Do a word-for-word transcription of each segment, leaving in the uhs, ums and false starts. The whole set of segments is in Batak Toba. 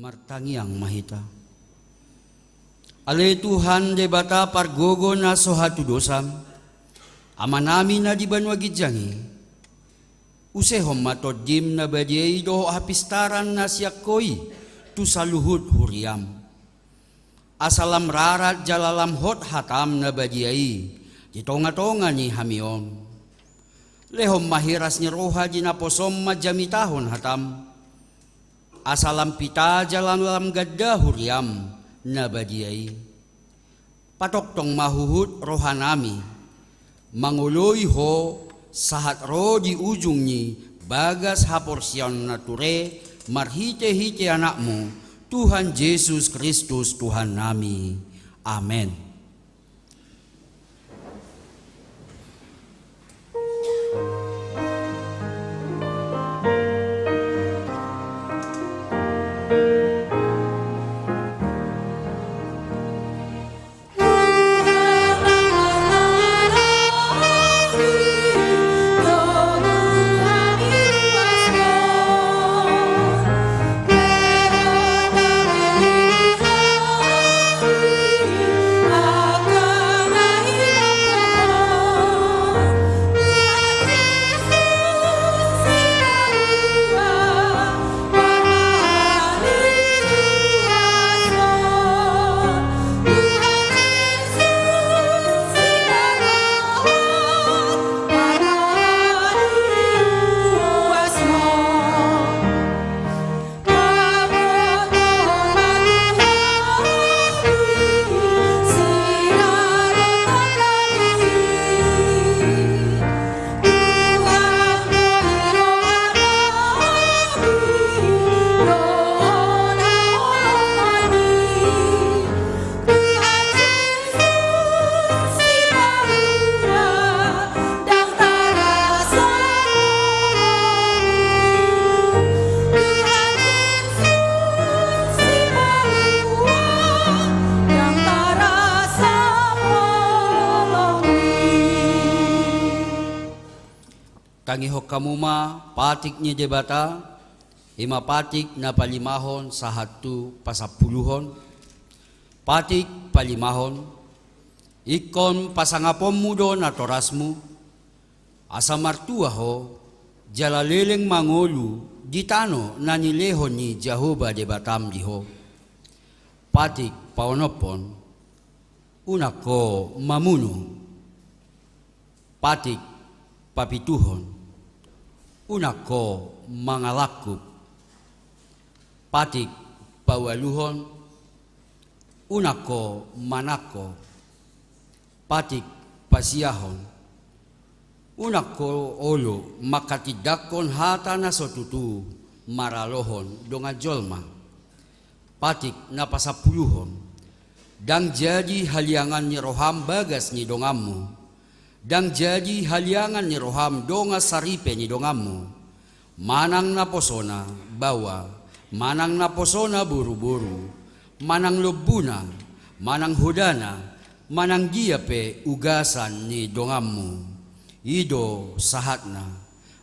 Martangiang ma hita. Ale Tuhan Debata pargogo na so hatudosan, Amanami na di banua ginjang i, usehon ma Tondim na badia i dohot hapistaran na sian Ho i tu saluhut huriam. Asa lam rarat jala lam hot hatam na badia i di tongatonga ni hami on. Lehon ma hiras ni roha di naposom manjamitahon hatam. Asa lam pita jala lam ganda huriam na badia i. Patongtong ma huhut rohanami mangoloi Ho sahat ro di ujung ni bagas haporseaon na ture, marhitehite Anakmu, Tuhan Jesus Kristus Tuhannami. Amen. Tangihon hamu ma patik ni Debata, i ma patik na palimahon sahat tu pasampuluhon. Patik palimahon. Ingkon pasangaponmu do natorasmu, asa martua ho, jala leleng mangolu di tano na nilehon ni Jahowa Debatam di ho. Patik paonomhon. Unang ho mamunu. Patik papituhon. Unang ho mangalangkup. Patik paualuhon. Unang ho manangko. Patik pasiahon. Unang ho olo manghatindanghon hata na so tutu maralohon dongan jolma. Patik na pasampuluhon. Ndang jadi haliangan ni roham bagas ni donganmu. Ndang jadi haliangan ni roham dongan saripe ni donganmu. Manang naposona baoa, manang naposona boruboru, manang lombuna, manang hodana, manang dia pe ugasan ni donganmu. I do sahatna.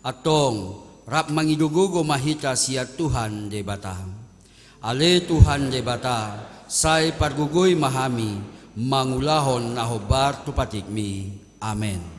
Antong, rap mangido gogo ma hita sian Tuhan Debata. Ale Tuhan Debata, sai pargogoi ma hami mangulahon na hombar tu patikmi. Amen.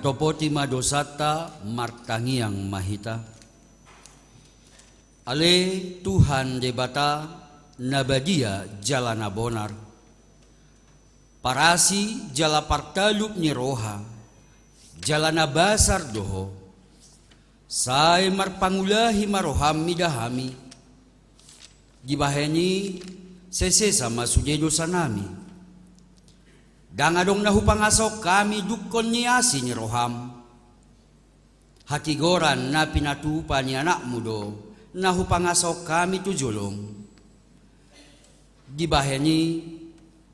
Topoti ma dosanta, martangiang ma hita. Ale Tuhan Debata, na badia jala na bonar, parasi jala partalup ni roha, jala na basar do Ho. Sai marpangulahi ma roham mida hami. Dibahen i, sesesa ma sude dosanami. Ndang adong na hupangasahon hami dungkon ni asi ni roham. Hatigoran na pinatupa ni Anakmu do na hupangasahon hami tu jolom. Dibahen i,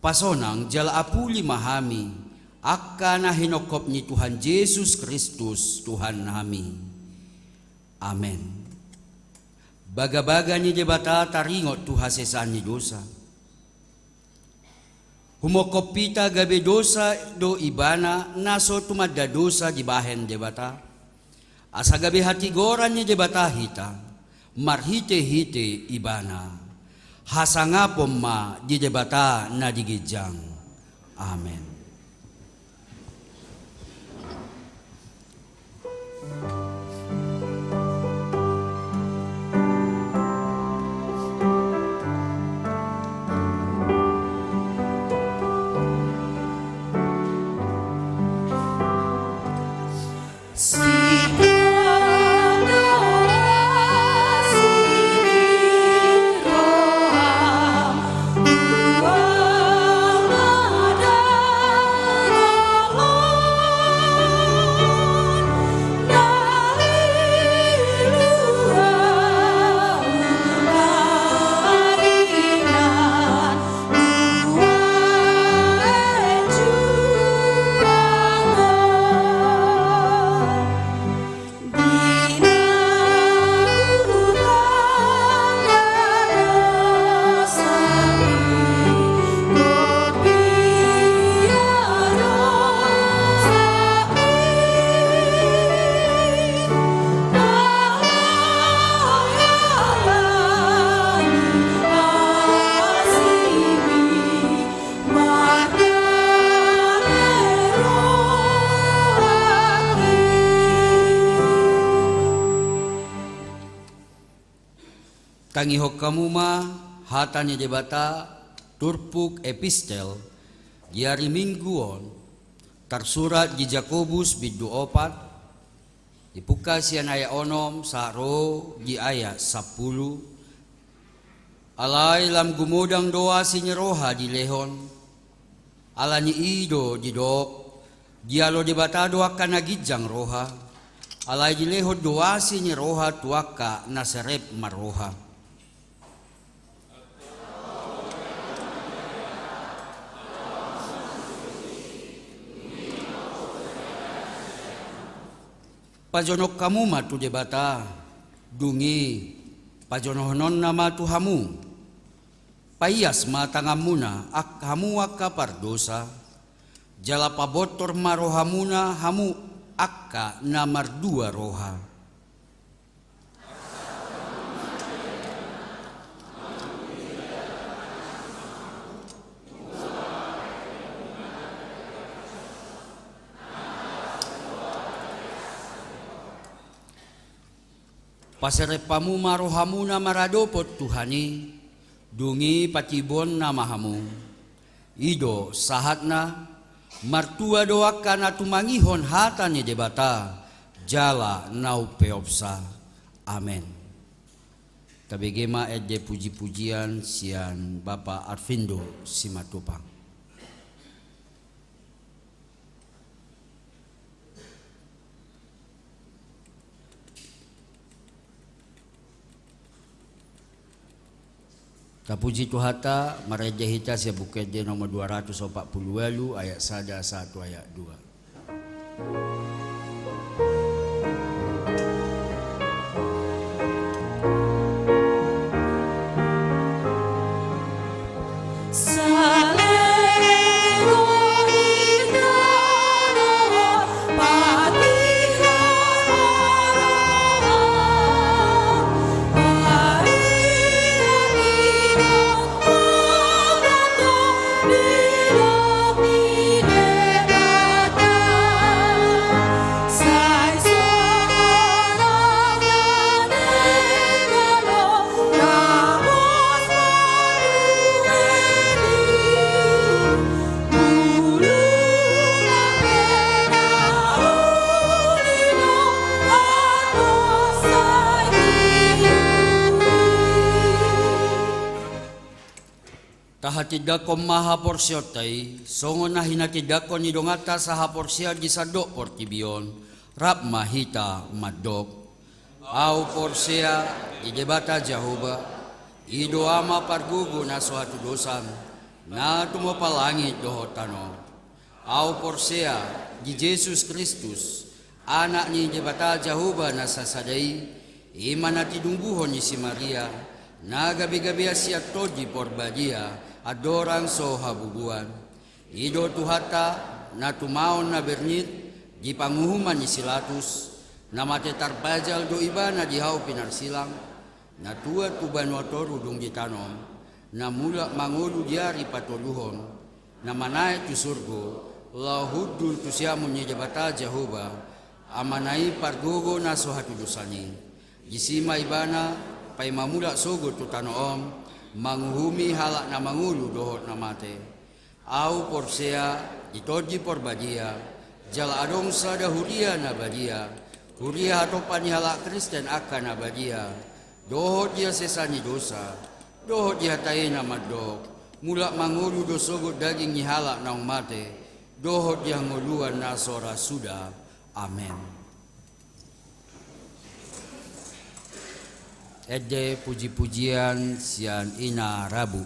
pasonang jala apuli ma hami, angka na hinongkop ni Tuhan Jesus Kristus, Tuhannami. Amen. Bagabaga ni Debata taringot tu hasesaan ni dosa. Humongkop hita gabe dosa do Ibana na so tumanda dosa dibahen Debata. Asa gabe hatigoran ni Debata hita, marhitehite Ibana. Hasangapon ma di Debata na di ginjang. Amen. Tangihon hamu ma hata ni Debata, turpuk epistel di ari Minggu on, tarsurat di Jakobus bindu opat, dipungka sian ayat onom sahat ro di ayat sampulu. Alai lam gumodang do asi ni roha dilehon, ala ni i do didok, dialo Debata do angka na ginjang roha, alai dilehon do asi ni roha tu angka na serep marroha. Pajonok hamu ma tu Debata, dung i pajonohononna ma tu hamu. Paias ma tanganmuna, ak-, hamu angka pardosa, jala pabontor ma rohamuna, hamu angka na mardua roha. Paserep hamu ma rohamuna maradophon Tuhan i, dung i patimbonna ma hamu. I do sahatna, martua do angka na tumangihon hata ni Debata, jala na umpeopsa. Amen. Tabege ma ende puji-pujian sian Bapa Arvindo Simatupang. Tapuji Tuhanta, marende hita sian Buku Ende nomor dua ratus opat pulu ualu, ayat sada sahat tu ayat dua. Tahatindangkon ma haporseaonta i, songon na hinatindangkon ni donganta sahaporseaon di sandok portibi on, rap ma hita mandok. Ahu porsea di Debata Jahowa, i do Ama pargogo na so hatudosan, na tumompa langit dohot tano. Ahu porsea di Jesus Kristus, Anak ni Debata Jahowa na sasada i, i ma na tinumbuhon ni si Maria, na gabegabean sian Tondi Porbadia, andorang so habubuan. I do Tuhanta, na tumaon na bernit di panguhuman ni si Latus, na mate tarpajal do Ibana di hau pinarsilang, na tuat tu banua toru dung ditanom, na mulak mangolu di ari patoluhon, na manaek tu surgo, laho hundul tu siamun ni Debata Jahowa, Amana i pargogo na so hatudosan i. Disi ma Ibana, paima mulak sogot tu tano on, manguhumi halak na mangolu dohot na mate. Ahu porsea di Tondi Porbadia, jala adong sada huria na badia, huria hatompa ni halak Kristen angka na badia, dohot di hasesaan ni dosa, dohot di hata i na mandok, mulak mangolu do sogot daging ni halak naung mate, dohot di hangoluan na so ra suda. Amen. Ende pujipujian sian Ina Rabu.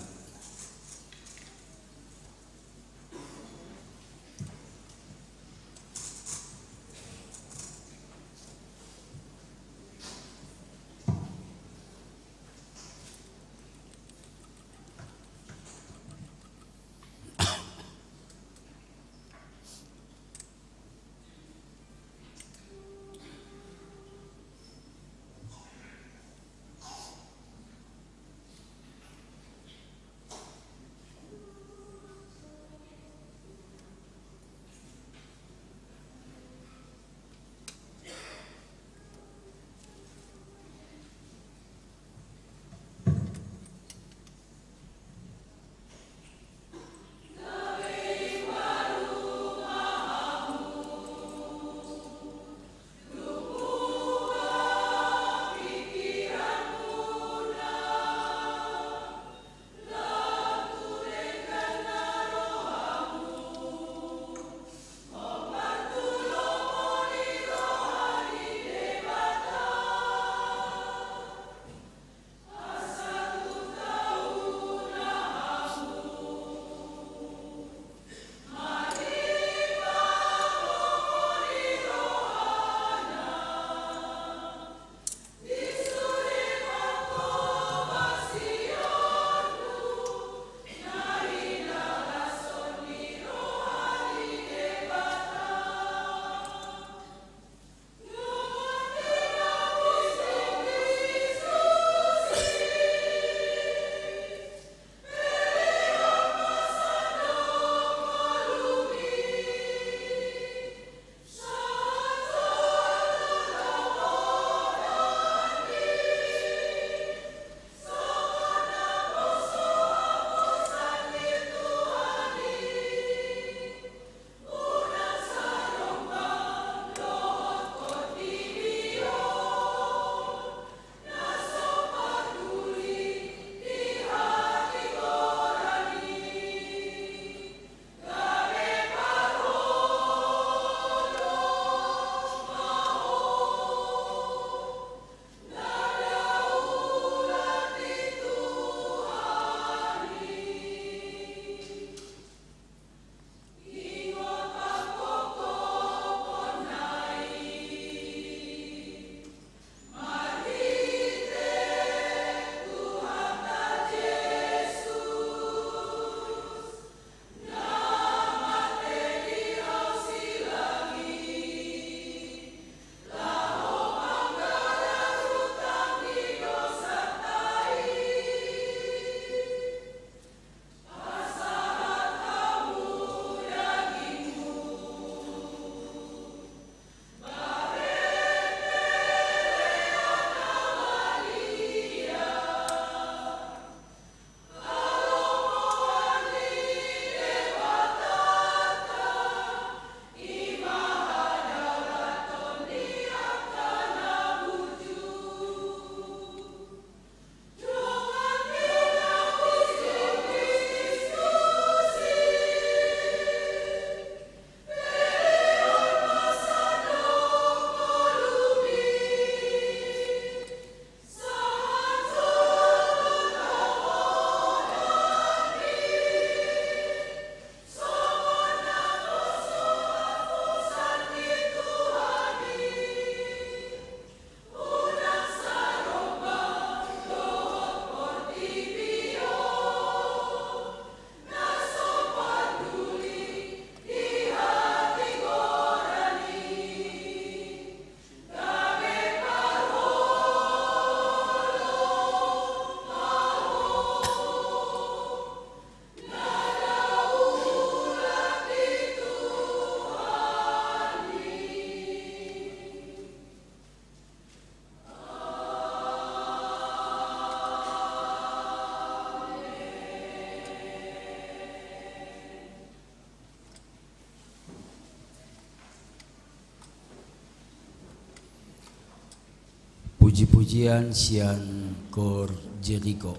Puji-pujian sian Koor Jeriko.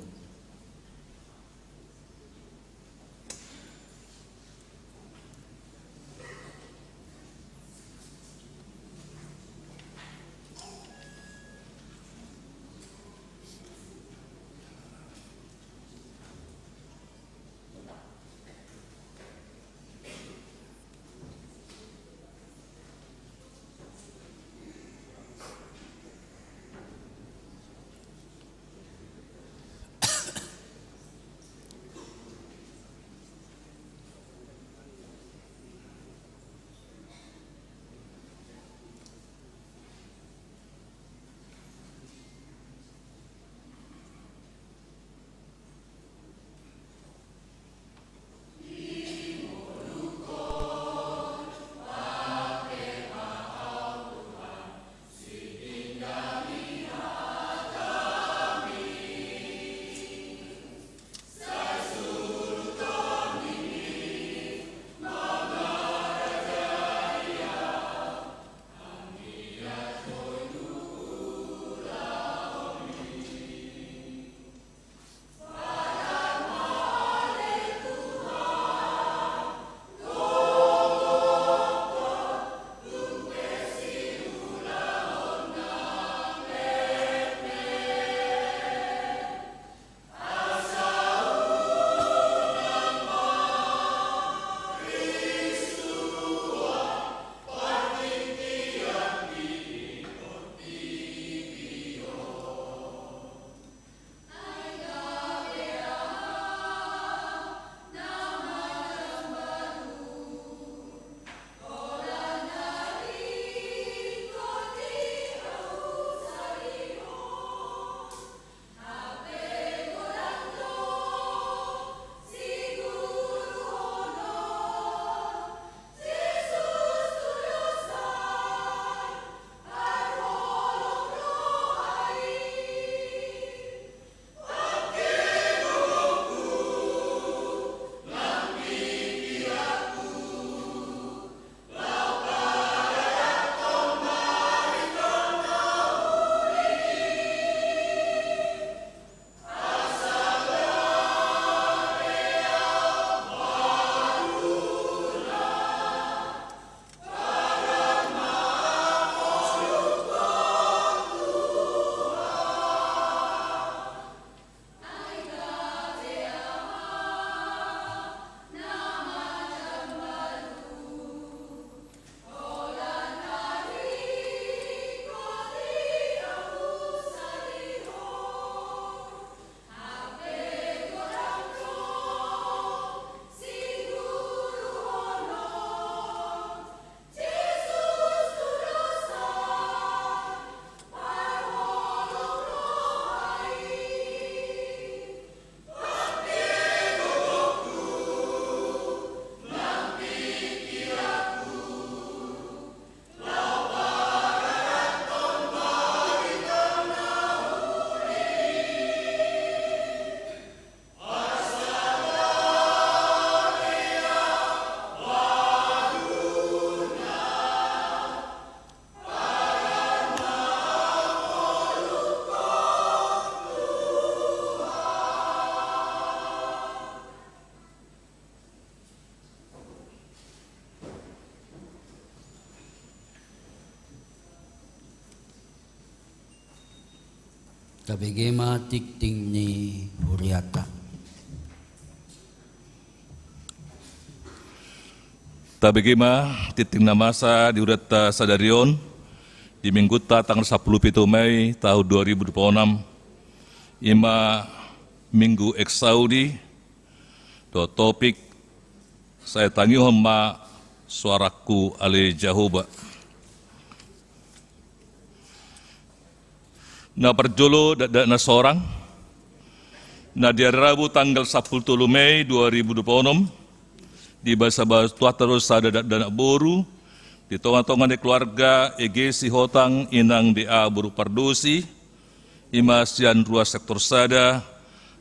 Tabege ma tingting ni huriata. Tabege ma tingting na masa di huriata sadari on, di Mingguta tanggal sampulu pitu Mei tahun dua ribu dua puluh enam, i ma Minggu Exaudi, dohot topik, Sai tangihon ma soarangku ale Jahowa. Na parjolo dakdanak na sorang, na di ari Rabu tanggal sampulu tolu Mei dua ribu dua puluh enam, dibasabasa Tuhanta do sada dakdanak boru, di tongatonga ni keluarga Ege Sihotang, Inang D A boru Pardosi, i ma sian Rua Sektor Sada,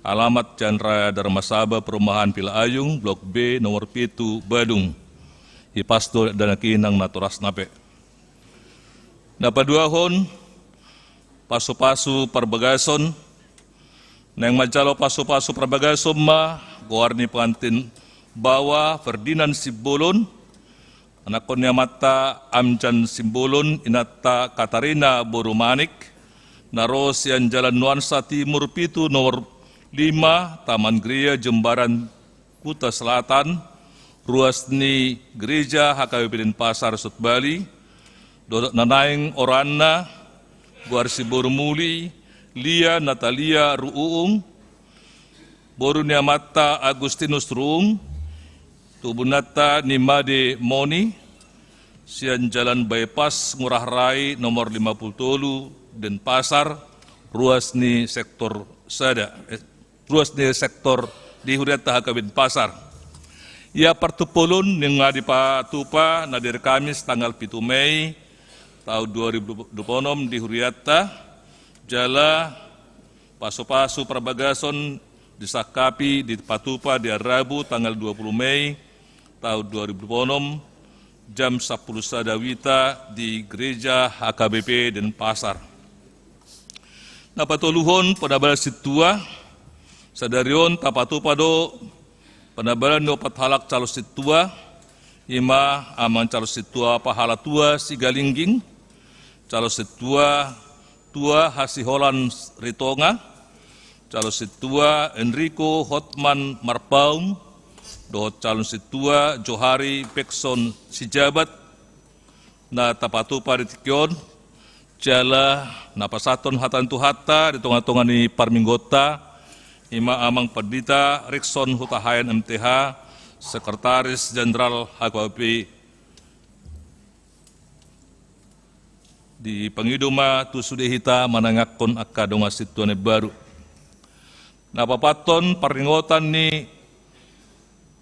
alamat Jalan Raya Darmasaba, Perumahan Villa Ayung, Blok B, nomor pitu, Badung. Hipas do dakdanak i nang natorasna pe. Na paduahon, Pasu-pasu parbagason. Naeng manjalo pasu-pasu parbagason ma goar ni pengantin baoa Ferdinand Simbolon, anakkon ni amanta Amjan Simbolon, inanta Katarina boru Manik, na ro sian Jalan Nuansa Timur pitu nomor lima, Taman Gereja Jembaran Kuta Selatan, ruas ni Gereja H K B P Denpasar Sud Bali, dohot na naeng oroanna, goar siboru muli Lia Natalia Ruuung, boru ni amanta Agustinus Ruung, tubu inanta ni Made Moni, sian Jalan Bypass Ngurah Rai nomor lima pulu tolu, Denpasar, ruas ni sektor sada, eh, ruas ni sektor di hurianta H K B Denpasar. Ia partumpolon nunga dipatupa na di ari Kamis tanggal pitu Mei taon dua ribu dua puluh enam di hurianta, jala pasu-pasu parbagason disangkapi dipatupa di ari Rabu tanggal dua pulu Mei taon dua ribu dua puluh enam, jam sampulu sada wita di Gereja H K B P Denpasar. Na patoluhon, panabalan sintua. Sadari on tapatupa do panabalan ni opat halak calon sintua, i ma amang calon sintua Pahalatua Sigalingging, calon sintua Tua Hasiholan Ritonga, calon sintua Enrico Hotman Marpaung, dohot calon sintua Johari Pekson Sijabat, na tapatupa di tingki on, jala na pasahathon hata ni Tuhanta di tonga-tonga ni parmingguonta, i ma amang Pandita Rikson Hutahaean M T H, Sekretaris Jenderal H K B P. Dipangido ma tu sude hita manangiangkon angka dongan sintua na imbaru. Na paopathon, parningotan ni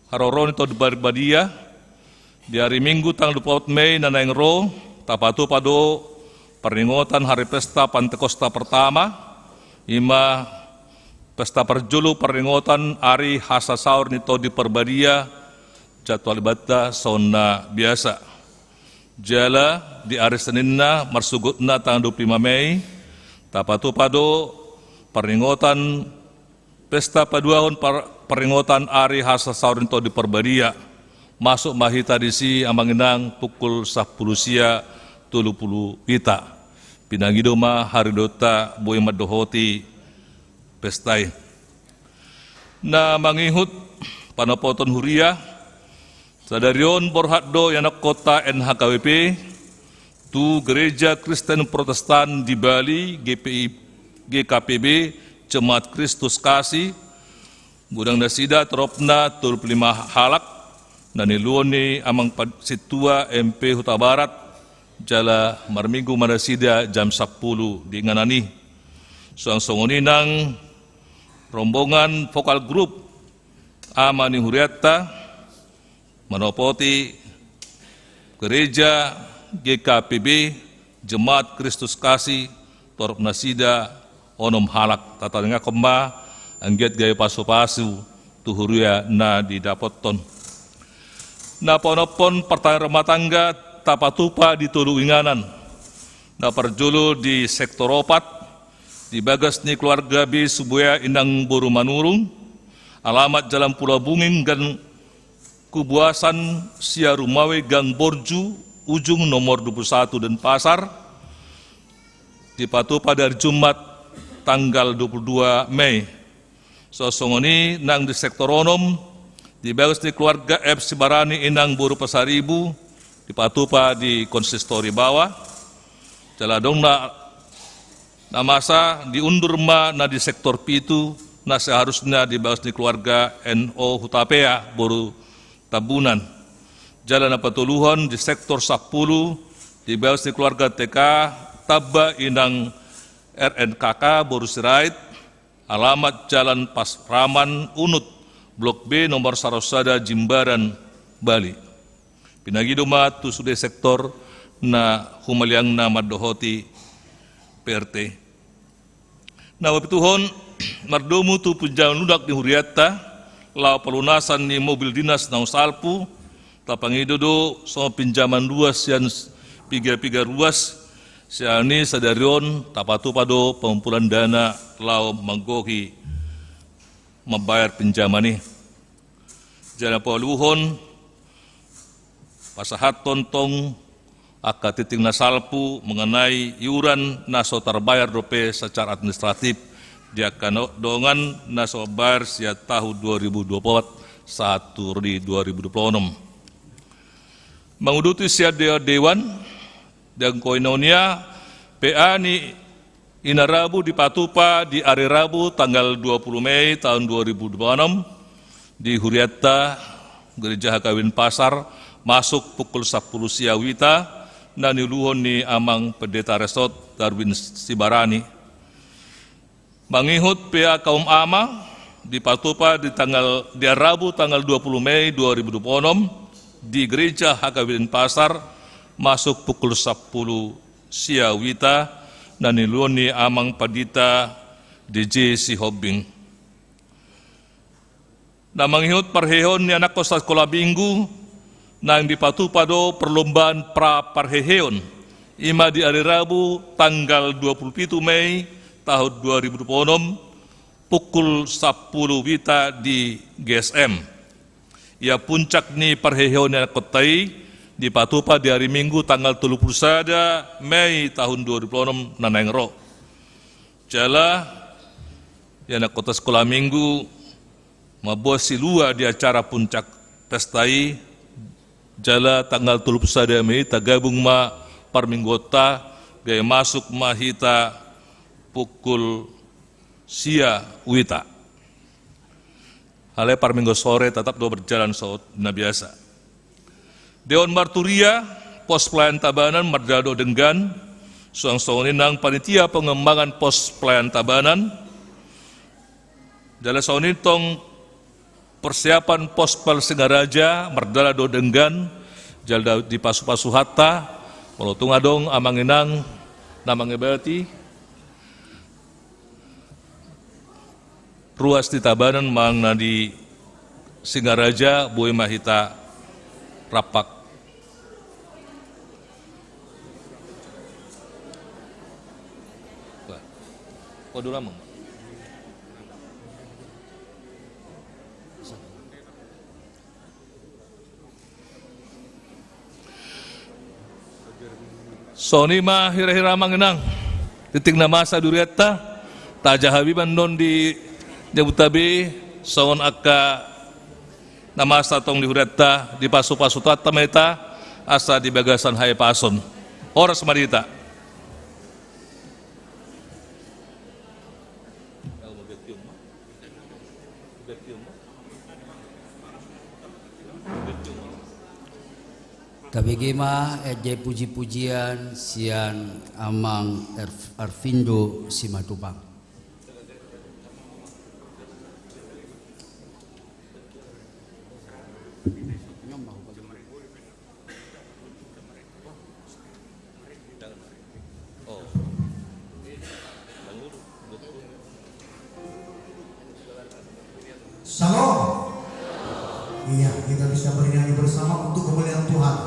haroro ni Tondi Parbadia. Di ari Minggu tanggal dua pulu opat Mei na naeng ro, tapatupa do parningotan hari pesta Pantekosta pertama, i ma pesta parjolo parningotan ari hasasaor ni Tondi Parbadia, jadwal ibadahta songon na biasa. Jala di ari Seninna marsogotna tanggal dua pulu lima Mei, tapatupa do parningotan pesta paduahon par-, parningotan ari hasasaor ni Tondi Parbadia. Masuk ma hita disi amang inang pukul sampulu sia tolu pulu wita. Pinangido ma haridoonta boi mandohoti pesta i. Na mangihut panopoton huria, sadari on borhat do ianakkonta N H K B P tu Gereja Kristen Protestan di Bali, G P I, G K P B, Jemaat Kristus Kasih, godang nasida toropna tolu pulu lima halak, na niuluhon ni amang pa-, sintua M P Hutabarat, jala marminggu ma nasida jam sampulu di inganan i. Suang songon i nang rombongan vokal grup ama ni hurianta, manopoti Gereja G K P B, Jemaat Kristus Kasih, torop nasida onom halak. Tatangiangkon ma anggiat gabe pasu-pasu tu huria na didapothon. Na paonomhon, partangiangan rumah tangga tapatupa di tolu inganan. Na parjolo di sektor opat, di bagas ni keluarga B Subuea inang boru Manurung, alamat Jalan Pulau Bungin, Gang Kubuasan, Sia Rumawe, Gang Borju Ujung, nomor dua puluh satu, Denpasar, dipatupa di ari Jumat tanggal dua puluh dua Mei. Suang songon i nang di sektor onom, di bagas ni keluarga F Sibarani inang boru Pasaribu, dipatupa di konsistori baoa. Jala adong na, na masa diundur ma na di sektor pitu, na seharusna di bagas ni keluarga N O Hutapea boru Tambunan. Jala na patoluhon di sektor sampulu, di bagas ni keluarga T K Tamba inang R N K K boru Sirait, alamat Jalan Pasraman Unut, Blok B, nomor saratus sada, Jimbaran, Bali. Pinangido ma tu sude sektor na humaliangna mandohoti P R T. Na papituhon, mardomu tu pinjaman lunak ni hurianta laho palunasan ni mobil dinas naung salpu, tapangido do songon pinjaman luas sian piga-piga ruas, Sian i sadari on tapatupa do pengumpulan dana laho manggohi mambayar pinjaman i. Jala paluhon pasahathon tong angka tingting na salpu mengenai iuran na so tarbayar dope secara administratif di angka no-, dongan na so mambayar sian tahun dua ribu dua puluh empat sahat tu di dua ribu dua puluh enam. Manguduti sian de-, dewan, di angka on ia, P A ni Inarabu dipatupa di ari Rabu tanggal dua puluh Mei tahun dua ribu dua puluh enam di hurianta Gereja Hakabaring Pasar, masuk pukul sampulu sia uita, na niuluhon ni Amang Pendeta Resort Darwin Sibarani. Mangihut P A Kaum Ama dipatupa di tanggal, di ari Rabu tanggal dua puluh Mei dua ribu dua puluh enam di Gereja Hakabaring Pasar, masuk pukul sampulu sia uita, na niuluhon ni Amang Pandita D J Sihombing. Na mangihut parheheon ni anakkon sakola minggu, naeng dipatupa do perlombaan pra parheheon, i ma di ari Rabu tanggal dua puluh pitu Mei tahun dua ribu dua puluh enam, pukul sampulu uita di G S M. Ia puncak ni parheheon ni anakkonta i dipatupa di ari Minggu tanggal tolu puluh sada Mei tahun dua ribu dua puluh enam na naeng ro. Jala ia anakkonta sakola minggu mamboan silua di acara puncak pesta i, jala tanggal tolu puluh sada Mei tagabung ma parmingguonta, gabe masuk ma hita pukul sia uita. Alai parminggu sore tetap do berjalan so na biasa. Dewan Marturia, Pos Pelayan Tabanan, mardalan dohot denggan, suang songon i nang panitia pengembangan Pos Pelayan Tabanan, jala songon i tong persiapan Pospel Singaraja, mardalan dohot denggan, jala dipasupasu hata, molo tung adong amang inang na mangebati ruas di Tabanan manang na di Singaraja, boi ma hita rampak. Wah. Kodul amang. Songon i ma hira-hira amang inang, tingting na masa di hurianta, tajaha be ma annon di jabuta be, songon angka na masa tong di hurianta, dipasupasu Tuhanta ma hita, asa di bagasan hahipason. Horas ma di hita. Tabege ma, eh, jai puji-pujian sian Amang Erf-, Arvindo Simatupang. Shalom. Iya, kita bisa bernyanyi bersama untuk kemuliaan Tuhan.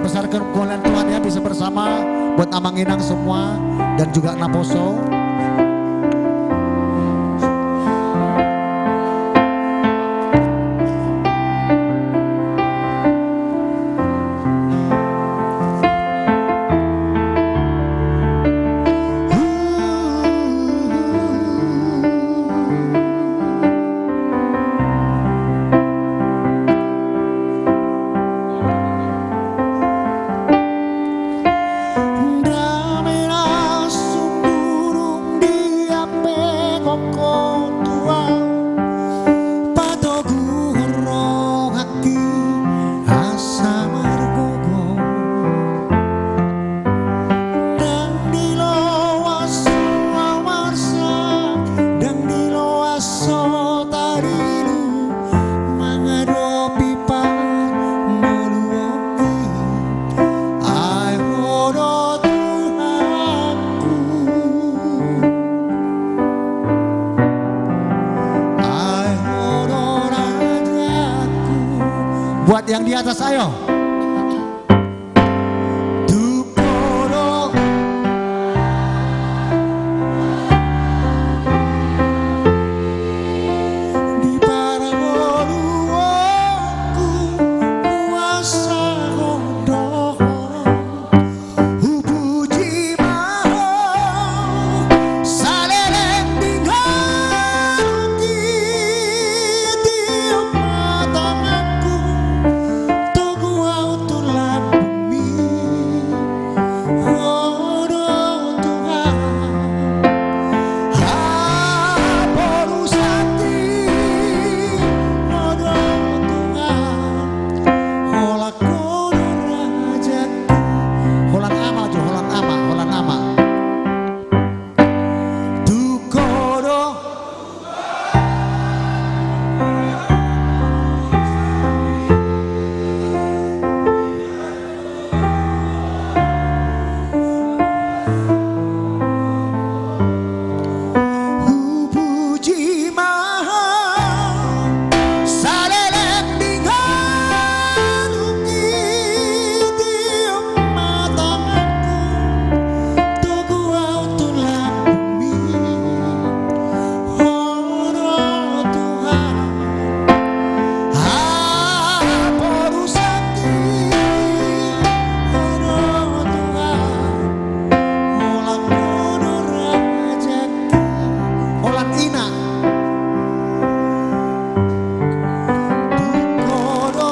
Besarkan kemuliaan Tuhan ya, bisa bersama buat Amang Inang semua dan juga naposo. Dame na sumurung di ambegongku Tuhan, patoguhon rohangki asa margogo. Ndang diloas ho au marsak, ndang diloas ho tarilu, mangadopi parngoluonki. Ai Ho do Tuhanku, ai Ho do Rajaku. Buat yang di atas, ayo. Tung Ho do di parngoluonku, huasahon do Ho. Hupuji ma Ho saleleng ni ngolungki, tiop ma tanganku, togu au tu lambungmi. Ho do Tuhan, haporusangki. Ho do Tuhan, holan Ho do Rajangki. Holan Ama jo, holan Ama, holan Ama. Tung Ho do. Hupuji ma Ho saleleng ni ngolungki, tiop ma tanganku, togu au tu lambungmi. Ho do Tuhan, haporusangki. Ho do Tuhan, holan Ho do Rajangki. Holan Ina. Tung Ho do.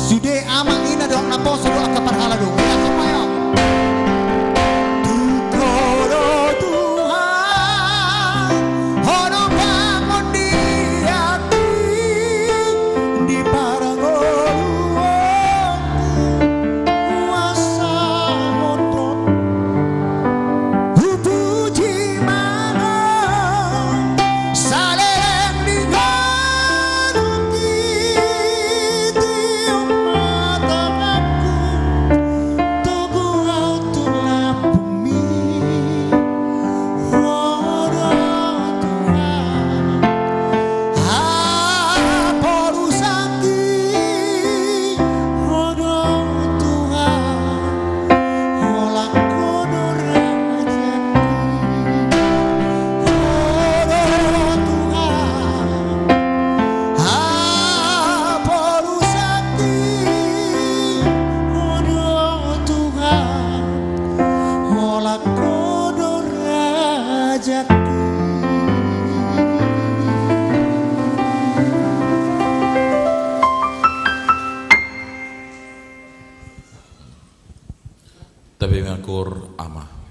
Sude amang ina dohot naposo dohot angka parhalado. Ia, semua, ia. Tung Ho do Tuhan, Ho do pangondianki di parngoluonku, huasahon do. Hupuji ma Ho saleleng ni ngolungki, tiop ma tanganku, togu au tu lambungmi. Ho do Tuhan, haporusangki. Ho do Tuhan, holan Ho do Rajangki. Ho do Tuhan, haporusangki. Ho do Tuhan, holan Ho do Rajangki. Ama.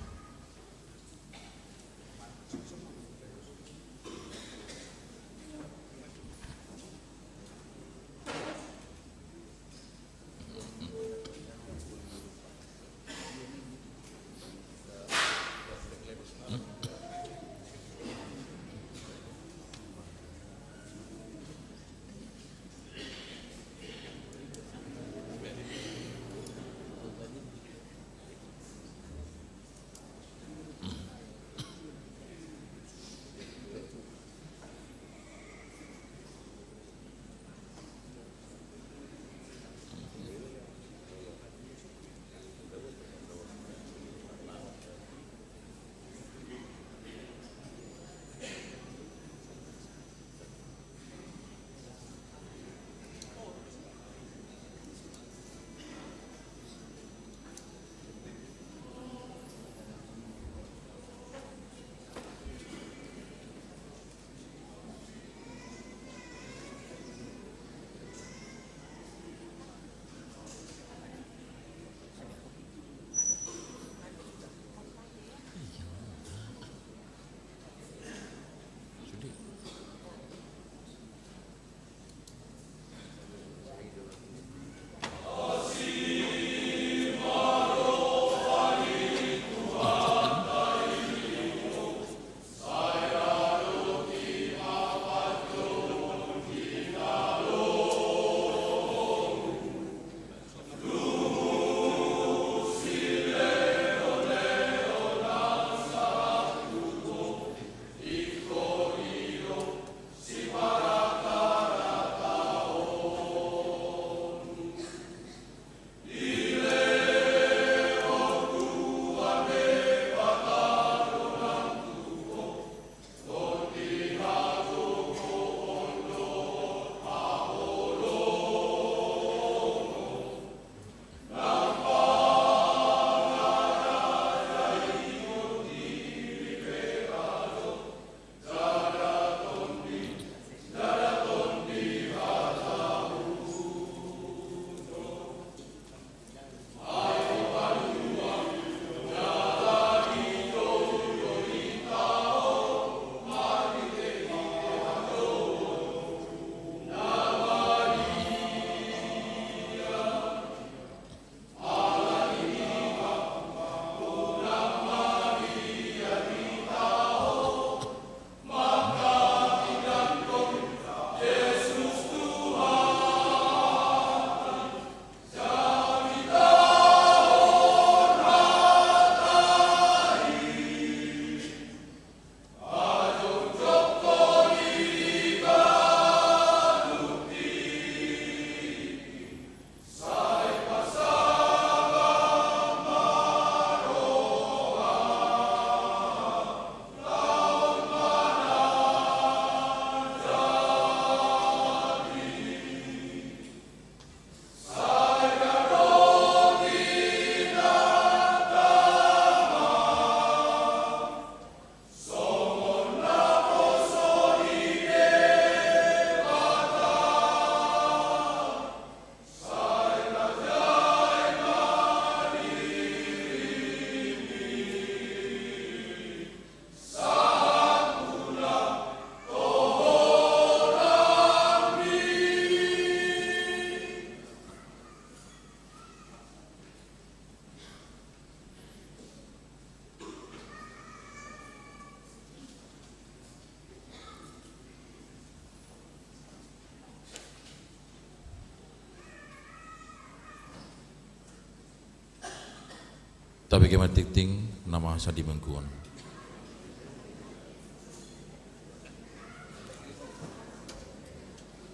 Tabege ma tingting na masa di minggu on.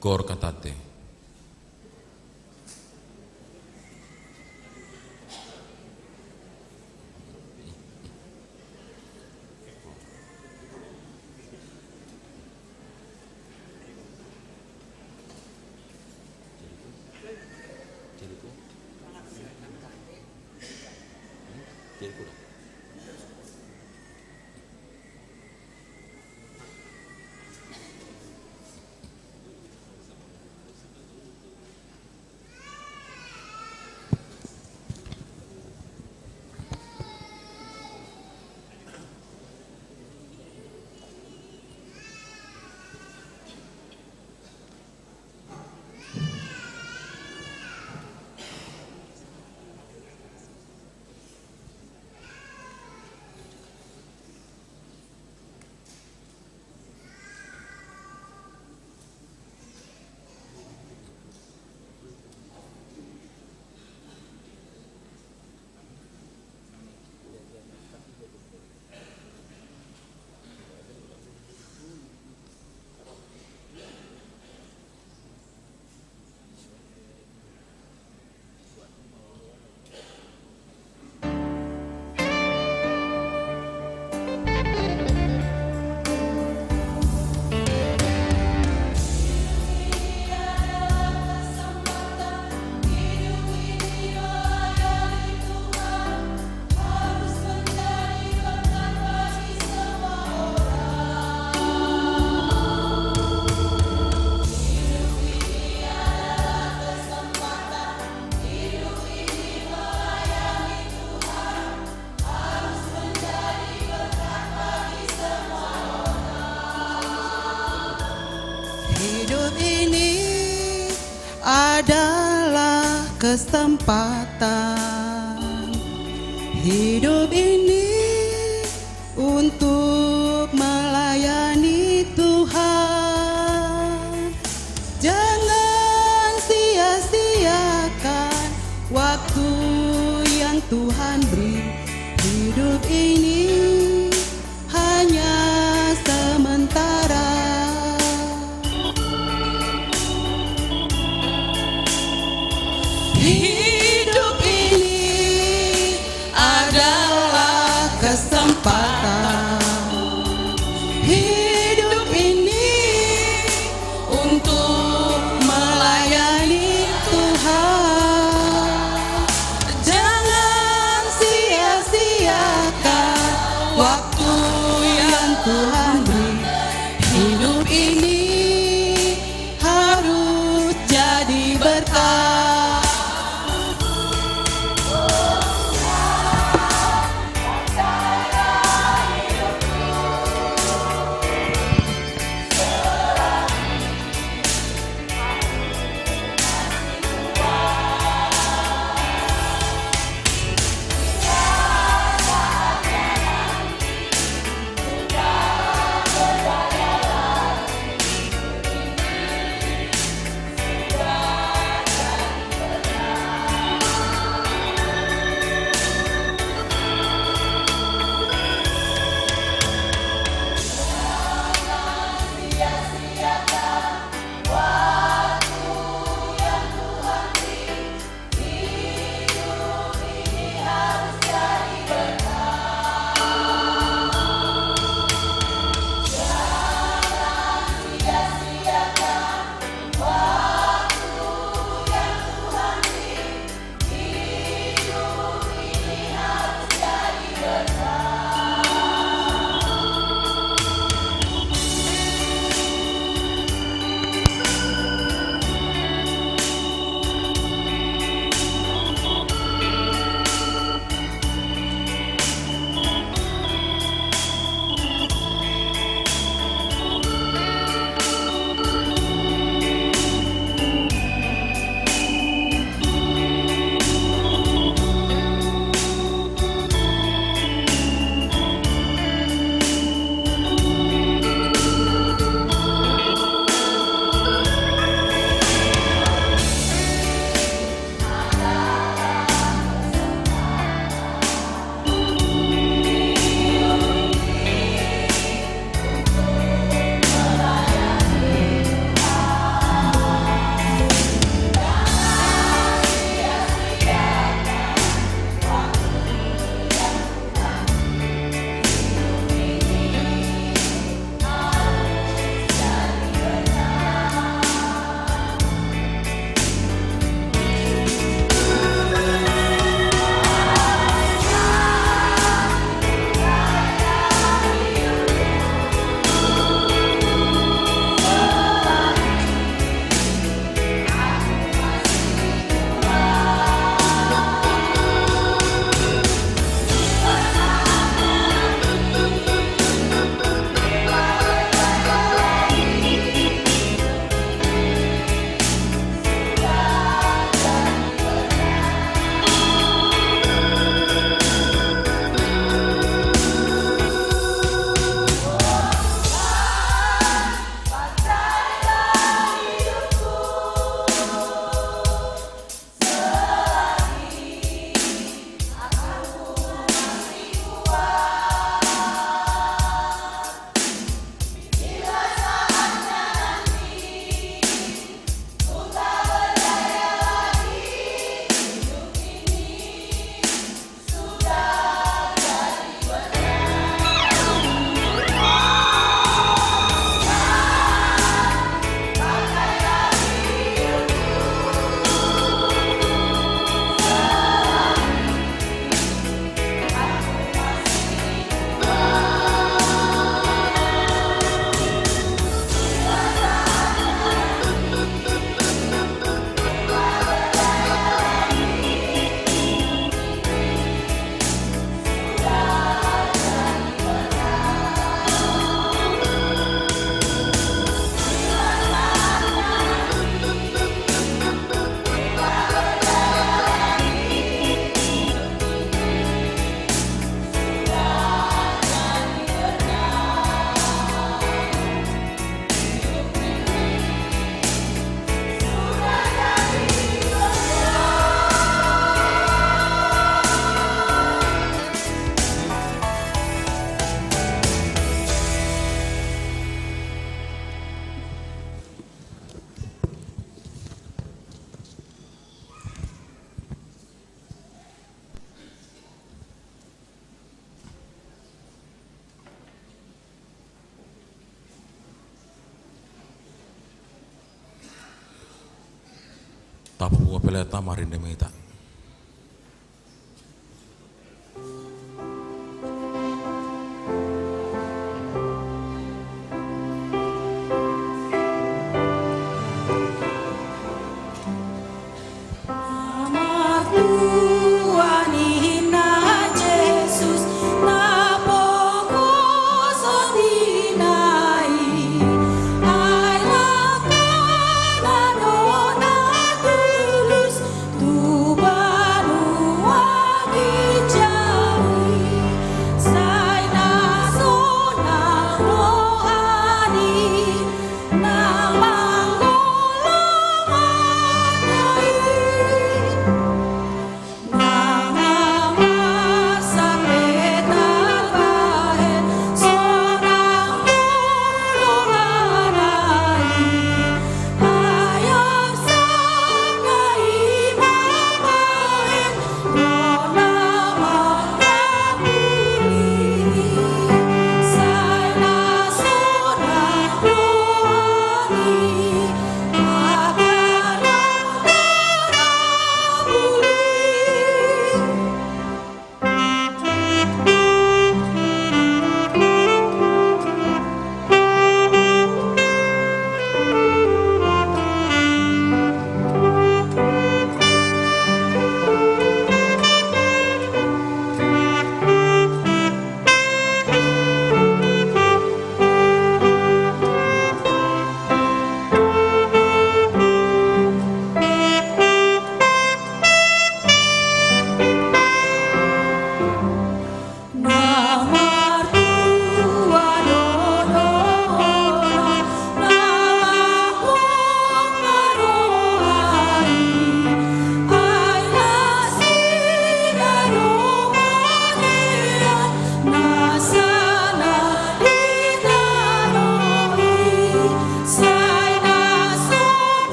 Cor cantate. kesempatan hidup ini untuk melayani Tuhan. Jangan sia-siakan waktu yang Tuhan beri. Hidup ini hanya sementara. Hidup ini adalah kesempatan. Hidup ini untuk melayani Tuhan. Jangan sia-siakan waktu yang Tuhan beri. Hidup ini harus jadi berkat. Tapaboa pelean ta, marende ma hita.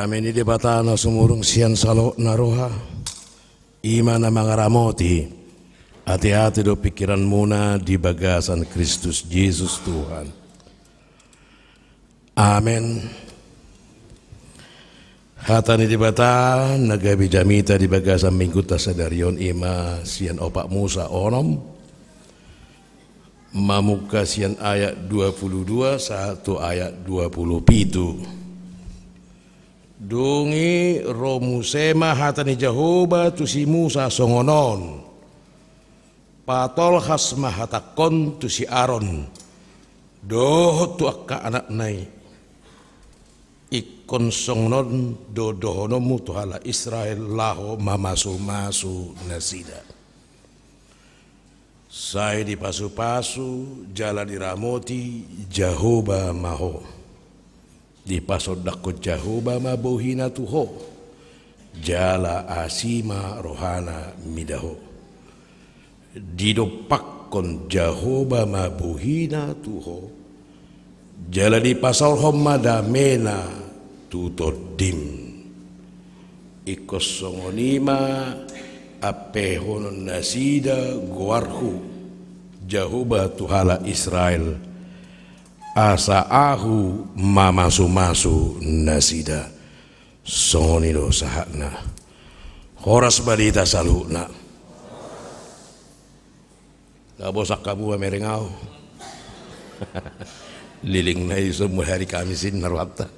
Dame ni Debata na sumurung sian saluhutna roha, i ma na mangaramoti ateate dohot pingkiranmuna di bagasan Kristus Jesus Tuhan. Amen. Hata ni Debata na gabe jamita di bagasan Mingguta sadari on i ma sian Opat Musa onom, mamungka sian ayat dua puluh dua sahat tu ayat dua puluh pitu. Dung i ro muse ma hata ni Jahowa tu si Musa songon on: Patolhas ma hatangkon tu si Aron dohot tu angka anakna i, ingkon songon on do dohononmu tu halak Israel laho mamasumasu nasida. Sai dipasupasu jala diramoti Jahowa ma ho. Dipasondanghon Jahowa ma bohina tu ho, jala asi ma rohana mida ho. Didompakkon Jahowa ma bohina tu ho, jala dipasaorhon ma damena tu tondim. Ingkon songon i ma ampehonon nasida goarhu, Jahowa tu halak Israel, asa ahu mamasumasu nasida. Songon i do sahatna. Horas ma di hita saluhutna. Nga bosan hamu mamereng ahu? Leleng na i so mulai hari Kamis i na rohanta.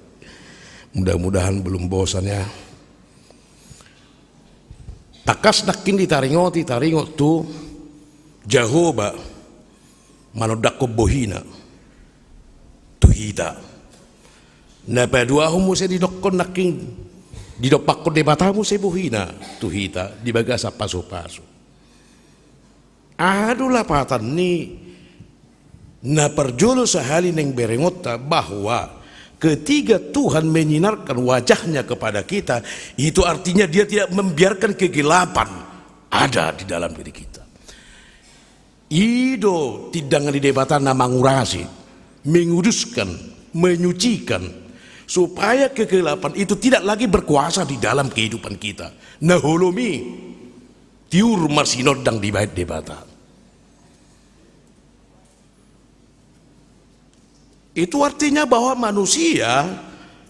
Mudah-mudahan belum bosan ya. Tangkas nangkin ditaringoti, taringot tu Jahowa manondanghon bohina tu hita. Na paduahon muse didokkon nangkin, didompakkon Debata muse bohina tu hita di bagasan pasupasu. Aha do lapatan ni na parjolo sahali naeng berengonta, bahwa ketika Tuhan menyinarkan wajahnya kepada kita, itu artinya Dia tidak membiarkan kegelapan ada di dalam diri kita. I do tindangan ni Debata na mangurasi, menguduskan, menyucikan, supaya kegelapan itu tidak lagi berkuasa di dalam kehidupan kita. Na holom i tiur marsinondang dibahen Debata. Itu artinya bahwa manusia,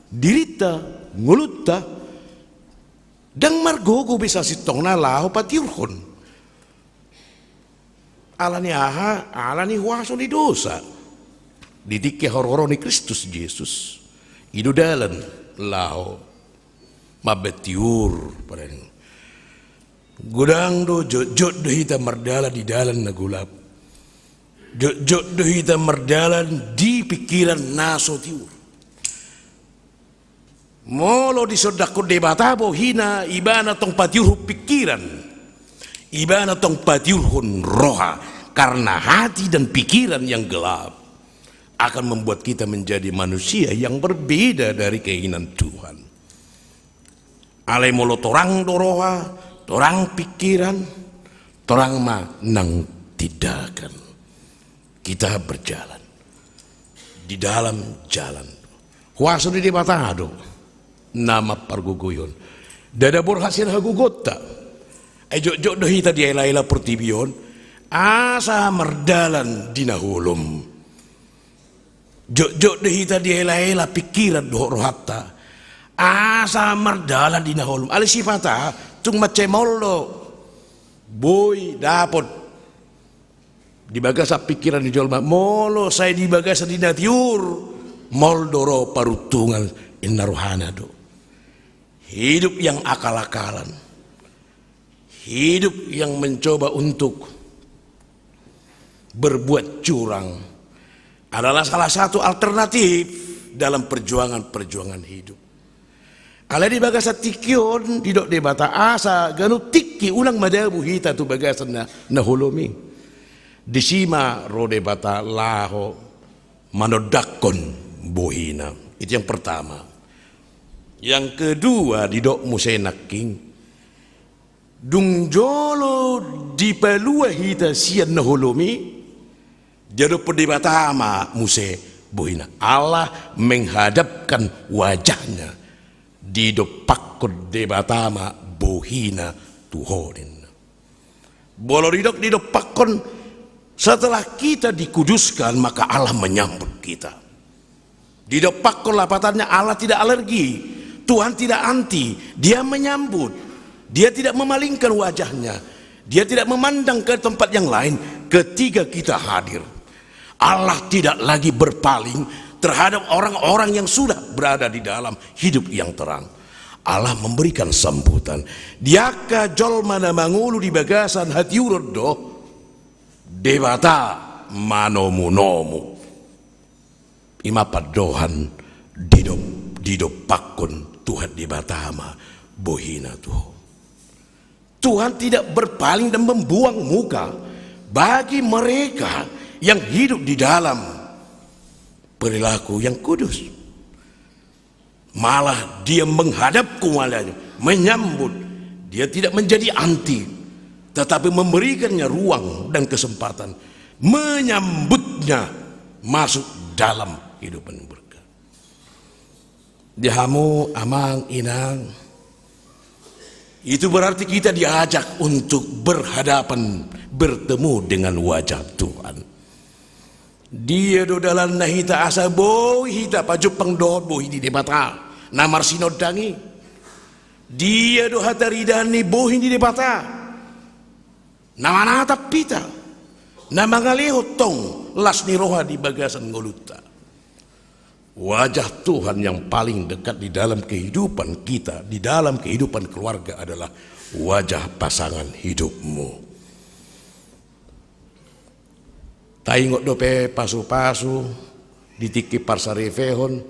dirinta, ngolunta, ndang margogo be sasintongna laho patiurhon. Ala ni aha? Ala ni huaso ni dosa. Di tingki hororo ni Kristus Jesus, i do dalan laho mambahen tiur. Godang do, jotjot do hita mardalan di dalan na golap. Jotjot do hita mardalan di pingkiran na so tiur. Molo disondanghon Debata bohina, Ibana tong patiurhon pingkiran, Ibana tong patiurhon roha, karena hati dan pikiran yang gelap akan membuat kita menjadi manusia yang berbeda dari keinginan Tuhan. Alai molo torang do roha, torang pingkiran, torang ma nang tindakan. Kita berjalan di dalam jalan. Huaso ni Debata do na mampargogoihon. Ndada borhat sian hagogoonta. Ai jotjot do hita dielaela portibi on asa mardalan di na holom. Jotjot do hita dielaela pingkiran dohot rohanta asa mardalan di na holom. Alai sipata tung mansai maol do boi dapot di bagasan pingkiran ni jolma, molo sai di bagasan di na tiur, maol do ro paruntungan, inna rohana do. Hidup yang akal-akalan, hidup yang mencoba untuk berbuat curang adalah salah satu alternatif dalam perjuangan-perjuangan hidup. Alai di bagasan tingki on didok Debata asa ganup tingki unang madabu hita tu bagasan na, na holom i. Disi ma ro Debata laho manondanghon bohina. Itu yang pertama. Yang kedua, didok muse nangkin, dung jolo dipalua hita sian na holom i, diadophon Debata ma muse bohina. Allah menghadapkan wajahnya Didompakkon Debata ma bohina tu ho, ninna. Molo didok didompakkon, setelah kita dikuduskan, maka Allah menyambut kita. Didompakkon lapatannya, Allah tidak alergi, Tuhan tidak anti, Dia menyambut. Dia tidak memalingkan wajahnya. Dia tidak memandang ke tempat yang lain ketika kita hadir. Allah tidak lagi berpaling terhadap orang-orang yang sudah berada di dalam hidup yang terang. Allah memberikan sambutan. Di angka jolma na mangolu di bagasan hatiuron do Debata manomunomu. I ma pandohan didop-, didompakkon Tuhan Debata ma bohina tu ho. Tuhan tidak berpaling dan membuang muka bagi mereka yang hidup di dalam perilaku yang kudus. Malah Dia menghadap kepadanya, menyambut. Dia tidak menjadi anti, tetapi memberikannya ruang dan kesempatan, menyambutnya masuk dalam kehidupan berkat. Di hamu amang inang, itu berarti kita diajak untuk berhadapan, bertemu dengan wajah Tuhan. Dia do dalanna hita asa boi hita pajumpang dohot bohi ni Debata na marsinondang i. Dia do hataridaan ni bohi ni Debata na manatap hita, na mangalehon tong las ni roha di bagasan ngolunta. Wajah Tuhan yang paling dekat di dalam kehidupan kita, di dalam kehidupan keluarga adalah wajah pasangan hidupmu. Taingot dope pasu-pasu di tingki parsaripeon,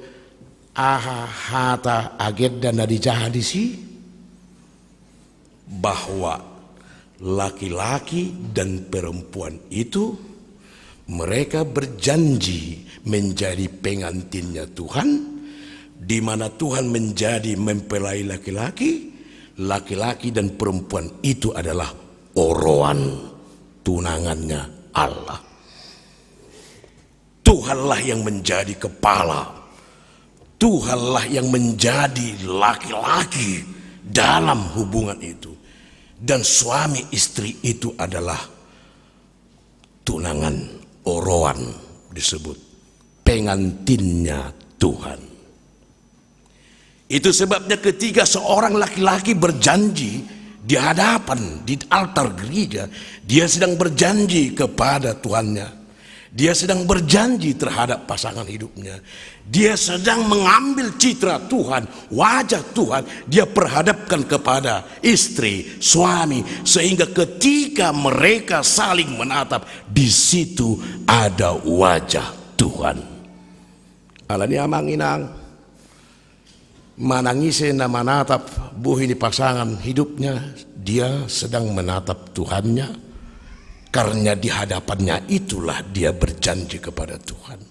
aha hata agenda na dijaha disi? Bahwa laki-laki dan perempuan itu, mereka berjanji menjadi pengantinnya Tuhan, di mana Tuhan menjadi mempelai laki-laki, laki-laki dan perempuan itu adalah oroan, tunangannya Allah. Tuhanlah yang menjadi kepala. Tuhanlah yang menjadi laki-laki dalam hubungan itu. Dan suami istri itu adalah tunangan, oroan disebut, pengantinnya Tuhan. Itu sebabnya ketika seorang laki-laki berjanji di hadapan, di altar gereja, dia sedang berjanji kepada Tuhannya. Dia sedang berjanji terhadap pasangan hidupnya. Dia sedang mengambil citra Tuhan, wajah Tuhan, dia perhadapkan kepada istri, suami, sehingga ketika mereka saling menatap, di situ ada wajah Tuhan. Alani amang inang, manang ise na manatap bohi ni pasangan hidupnya, dia sedang menatap Tuhannya, karena di hadapannya itulah dia berjanji kepada Tuhan.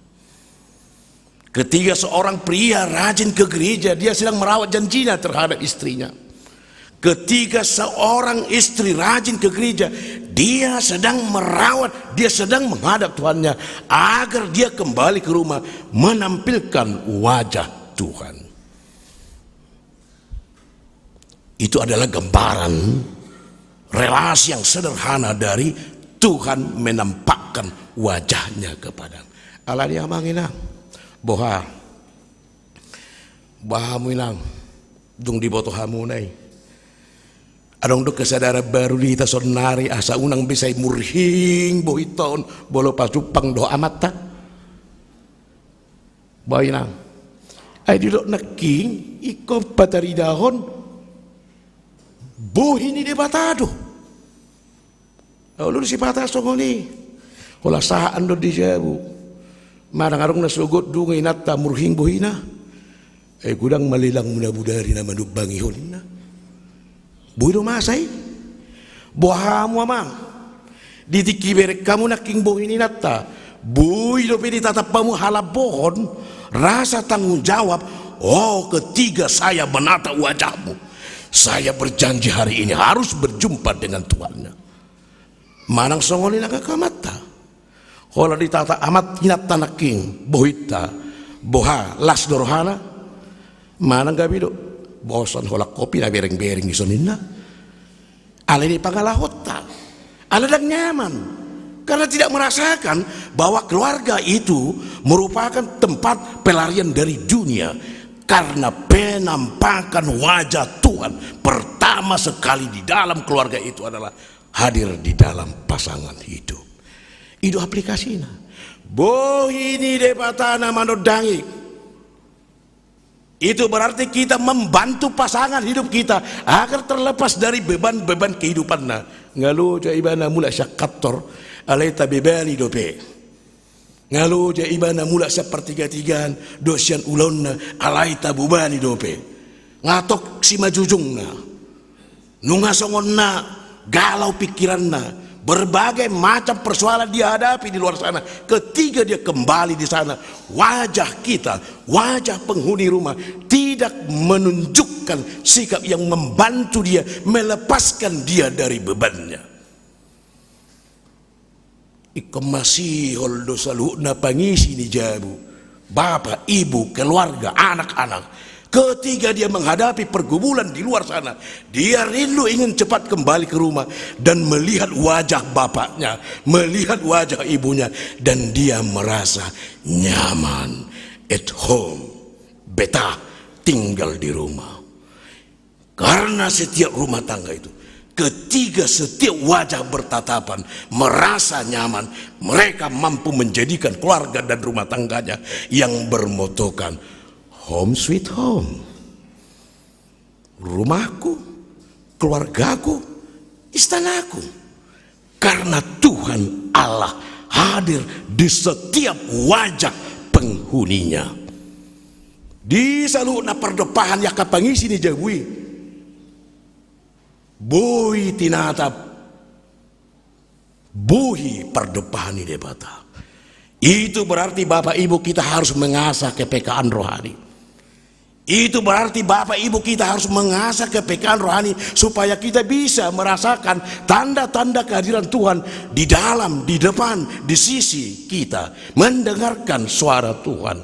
Ketika seorang pria rajin ke gereja, dia sedang merawat janjinya terhadap istrinya. Ketika seorang istri rajin ke gereja, dia sedang merawat, dia sedang menghadap Tuhannya, agar dia kembali ke rumah menampilkan wajah Tuhan. Itu adalah gambaran relasi yang sederhana dari Tuhan menampakkan wajahnya kepada. Alani amang inang, boha, boha hamu inang, dung diboto hamu nai. Adong do kesadaran baru di hita saonari, asa unang be sai murhing bohinta on molo pajumpang dohot amanta. Boha inang. Ai didok nangkin, ingkon pataridahon bohi ni Debata do. Olo do sipata songon i. Holan sahat do di jabu. Manang adong na sogot dung inanta murhing bohina. Ai godang ma lelang munabudari na manumbangihon, ninna. Boi do masa i. Boha hamu amang. Di tingki bereng hamu nangkin bohi ni inanta, boi dope ditatap hamu halambohon, rasa tanggung jawab. Oh, ketika saya menatap wajahmu, saya berjanji hari ini harus berjumpa dengan Tuhannya. Manang songon i nang angka amanta. Holan ditatap amanta inanta nangkin bohinta, boha, las do rohana? Manang gabe do. Bosan holan kopi na bereng-bereng dison, ninna. Alai di pangalahonta, ala ndang nyaman. Karena tidak merasakan bahwa keluarga itu merupakan tempat pelarian dari dunia. Karena penampakan wajah Tuhan pertama sekali di dalam keluarga itu adalah hadir di dalam pasangan hidup. I do aplikasina. Bohi ni Debata na manondangi. Itu berarti kita membantu pasangan hidup kita agar terlepas dari beban-beban kehidupanna. Nga loja ibana mulak sian kantor, alai tabebani dope. Nga loja ibana mulak sian partigatigaan dohot sian ulaonna, alai tabebani dope. Nga tok simanjujungna. Nunga songon na galau pikiranna, berbagai macam persoalan dia hadapi di luar sana. Ketika dia kembali di sana, wajah kita, wajah penghuni rumah tidak menunjukkan sikap yang membantu dia, melepaskan dia dari bebannya. Ingkon masihol do saluhutna pangisi ni jabu, bapa, ibu, keluarga, anak-anak. Ketika dia menghadapi pergumulan di luar sana, dia rindu ingin cepat kembali ke rumah dan melihat wajah bapaknya, melihat wajah ibunya, dan dia merasa nyaman, at home, betah tinggal di rumah. Karena setiap rumah tangga itu, ketika setiap wajah bertatapan, merasa nyaman, mereka mampu menjadikan keluarga dan rumah tangganya yang bermotokan home sweet home. Rumahku, keluargaku, istanaku. Karena Tuhan Allah hadir di setiap wajah penghuninya. Di saluhutna pardompahan i angka pangisi ni jabu i, boi tinatap, bohi pardompahan ni Debata. Itu berarti Bapak Ibu kita harus mengasah kepekaan rohani. Itu berarti Bapak Ibu kita harus mengasah kepekaan rohani supaya kita bisa merasakan tanda-tanda kehadiran Tuhan di dalam, di depan, di sisi kita, mendengarkan suara Tuhan.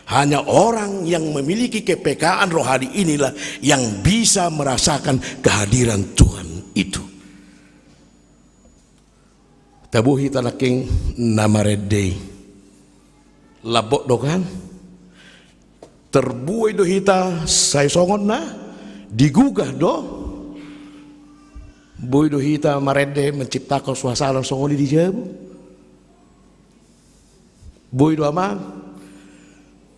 Hanya orang yang memiliki kepekaan rohani inilah yang bisa merasakan kehadiran Tuhan itu. Tabohi hita nangkin na marende i. Lambok do kan? Terbuai do hita sai songon na digugah do. Boi do hita marende menciptakan suasana songon i di jabu. Boi do, amang?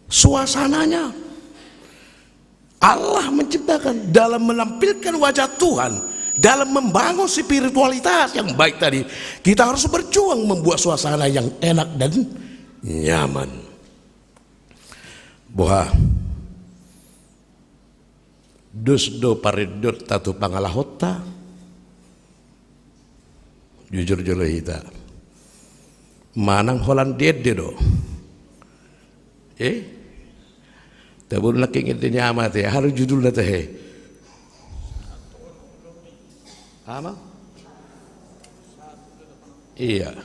Suasananya Allah menciptakan, dalam menampilkan wajah Tuhan, dalam membangun spiritualitas yang baik tadi, kita harus berjuang membuat suasana yang enak dan nyaman. Boha? Dos do parendeonta tu pangalahonta? Jujur jolo hita. Manang holan diende do? Eh? Taboru nangkin ende ni ama te, aha do judulna tahe? Ama? Iya.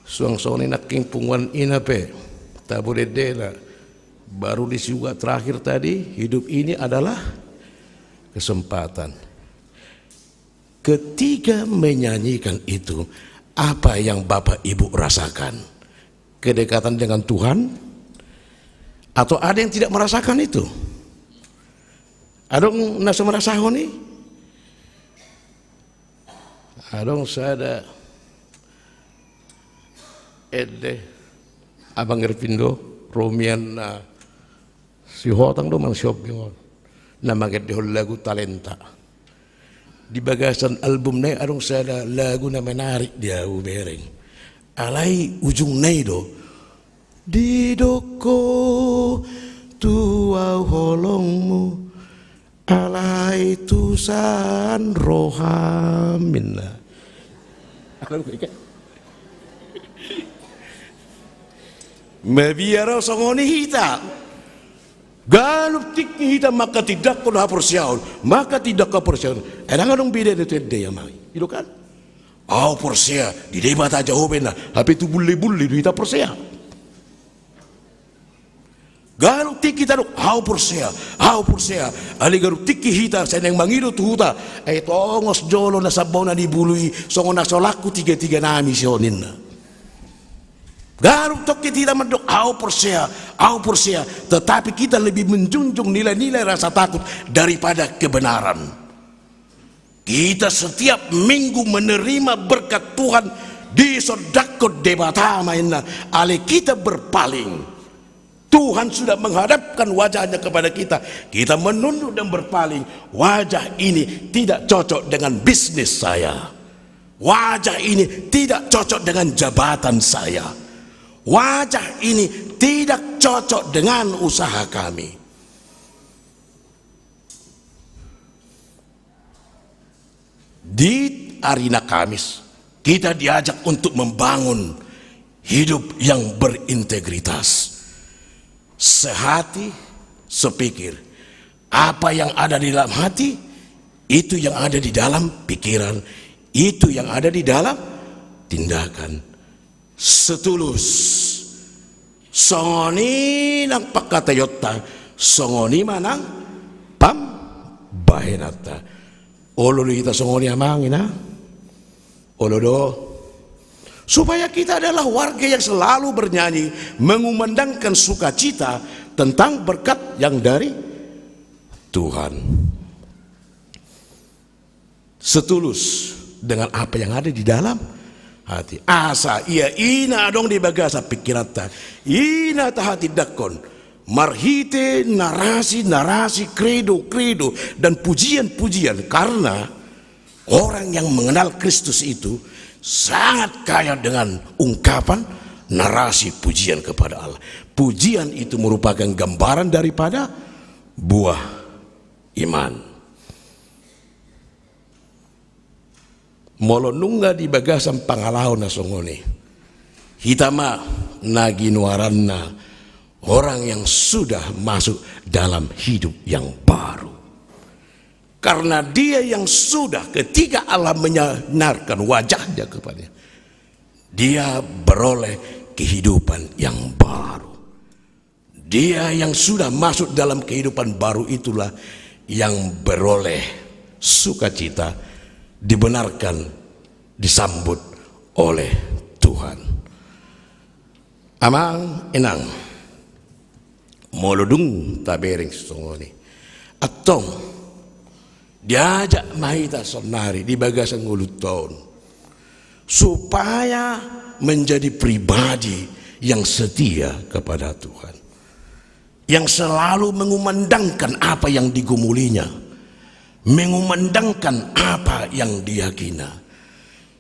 Suang songon i nangkin punguan ina pe, tabo dendena. Baru disiuga terakhir tadi, hidup ini adalah kesempatan. Ketika menyanyikan itu, apa yang Bapak Ibu rasakan? Kedekatan dengan Tuhan? Atau ada yang tidak merasakan itu? Adong na so merasahon i? Adong sada ende, Abang Ervin do, Romian na Sihotang do manang Sihombing on, na mangendehon lagu Talenta. Di bagasan albumna i adong sada lagu na menarik di ahu bereng. Alai ujungna i do, didok Ho tu ahu holongmu, alai tusan roham, ninna. Mabiar do songon i hita. Ganup tingki hita manghatindanghon haporseaon, manghatindangkon haporseaon. Ai ndang adong bedana tu ende i, amang, i do kan? Ahu porsea di Debata Jahowa, ninna, hape tu bullebulleon do hita porsea. Ganup tingki tadok, "Ahu porsea, ahu porsea." Alai ganup tingki hita sai naeng mangido tu huta, "Ai tongos jolo na sambona ni bulu i, songon na so langku tiga-tiga nami," songon i ninna. Ganup tingki hita mandok, "Ahu porsea, ahu porsea," tetapi kita lebih menjunjung nilai-nilai rasa takut daripada kebenaran. Kita setiap minggu menerima berkat Tuhan, disondangkon Debata ma ninna, alai kita berpaling. Tuhan sudah menghadapkan wajahnya kepada kita, kita menunduk dan berpaling. Wajah ini tidak cocok dengan bisnis saya. Wajah ini tidak cocok dengan jabatan saya. Wajah ini tidak cocok dengan usaha kami. Di hari na Kamis, kita diajak untuk membangun hidup yang berintegritas. Sehati, sepikir. Apa yang ada di dalam hati, itu yang ada di dalam pikiran, itu yang ada di dalam tindakan. Setulus. Songon i nang pangkataionta, songon i ma nang pambahenanta. Olo do hita songon i, amang inang? Olo do. Supaya kita adalah warga yang selalu bernyanyi, mengumandangkan sukacita tentang berkat yang dari Tuhan. Setulus dengan apa yang ada di dalam hati. Asa ia i na adong di bagasan pikiranta, i na tahatindangkon marhite narasi-narasi, kredo-kredo, dan pujian-pujian. Karena orang yang mengenal Kristus itu sangat kaya dengan ungkapan narasi pujian kepada Allah. Pujian itu merupakan gambaran daripada buah iman. Molo nunga di bagasan pangalaho na songon i, hita ma na ginoaranna orang yang sudah masuk dalam hidup yang baru. Karena dia yang sudah, ketika Allah menyinarkan wajahnya kepadanya, dia beroleh kehidupan yang baru. Dia yang sudah masuk dalam kehidupan baru itulah yang beroleh sukacita, dibenarkan, disambut oleh Tuhan. Amang inang, molo dung tabereng songon i, antong diajak ma hita saonari di bagasan ngolunta on supaya menjadi pribadi yang setia kepada Tuhan, yang selalu mengumandangkan apa yang digumulinya, mengumandangkan apa yang diyakina,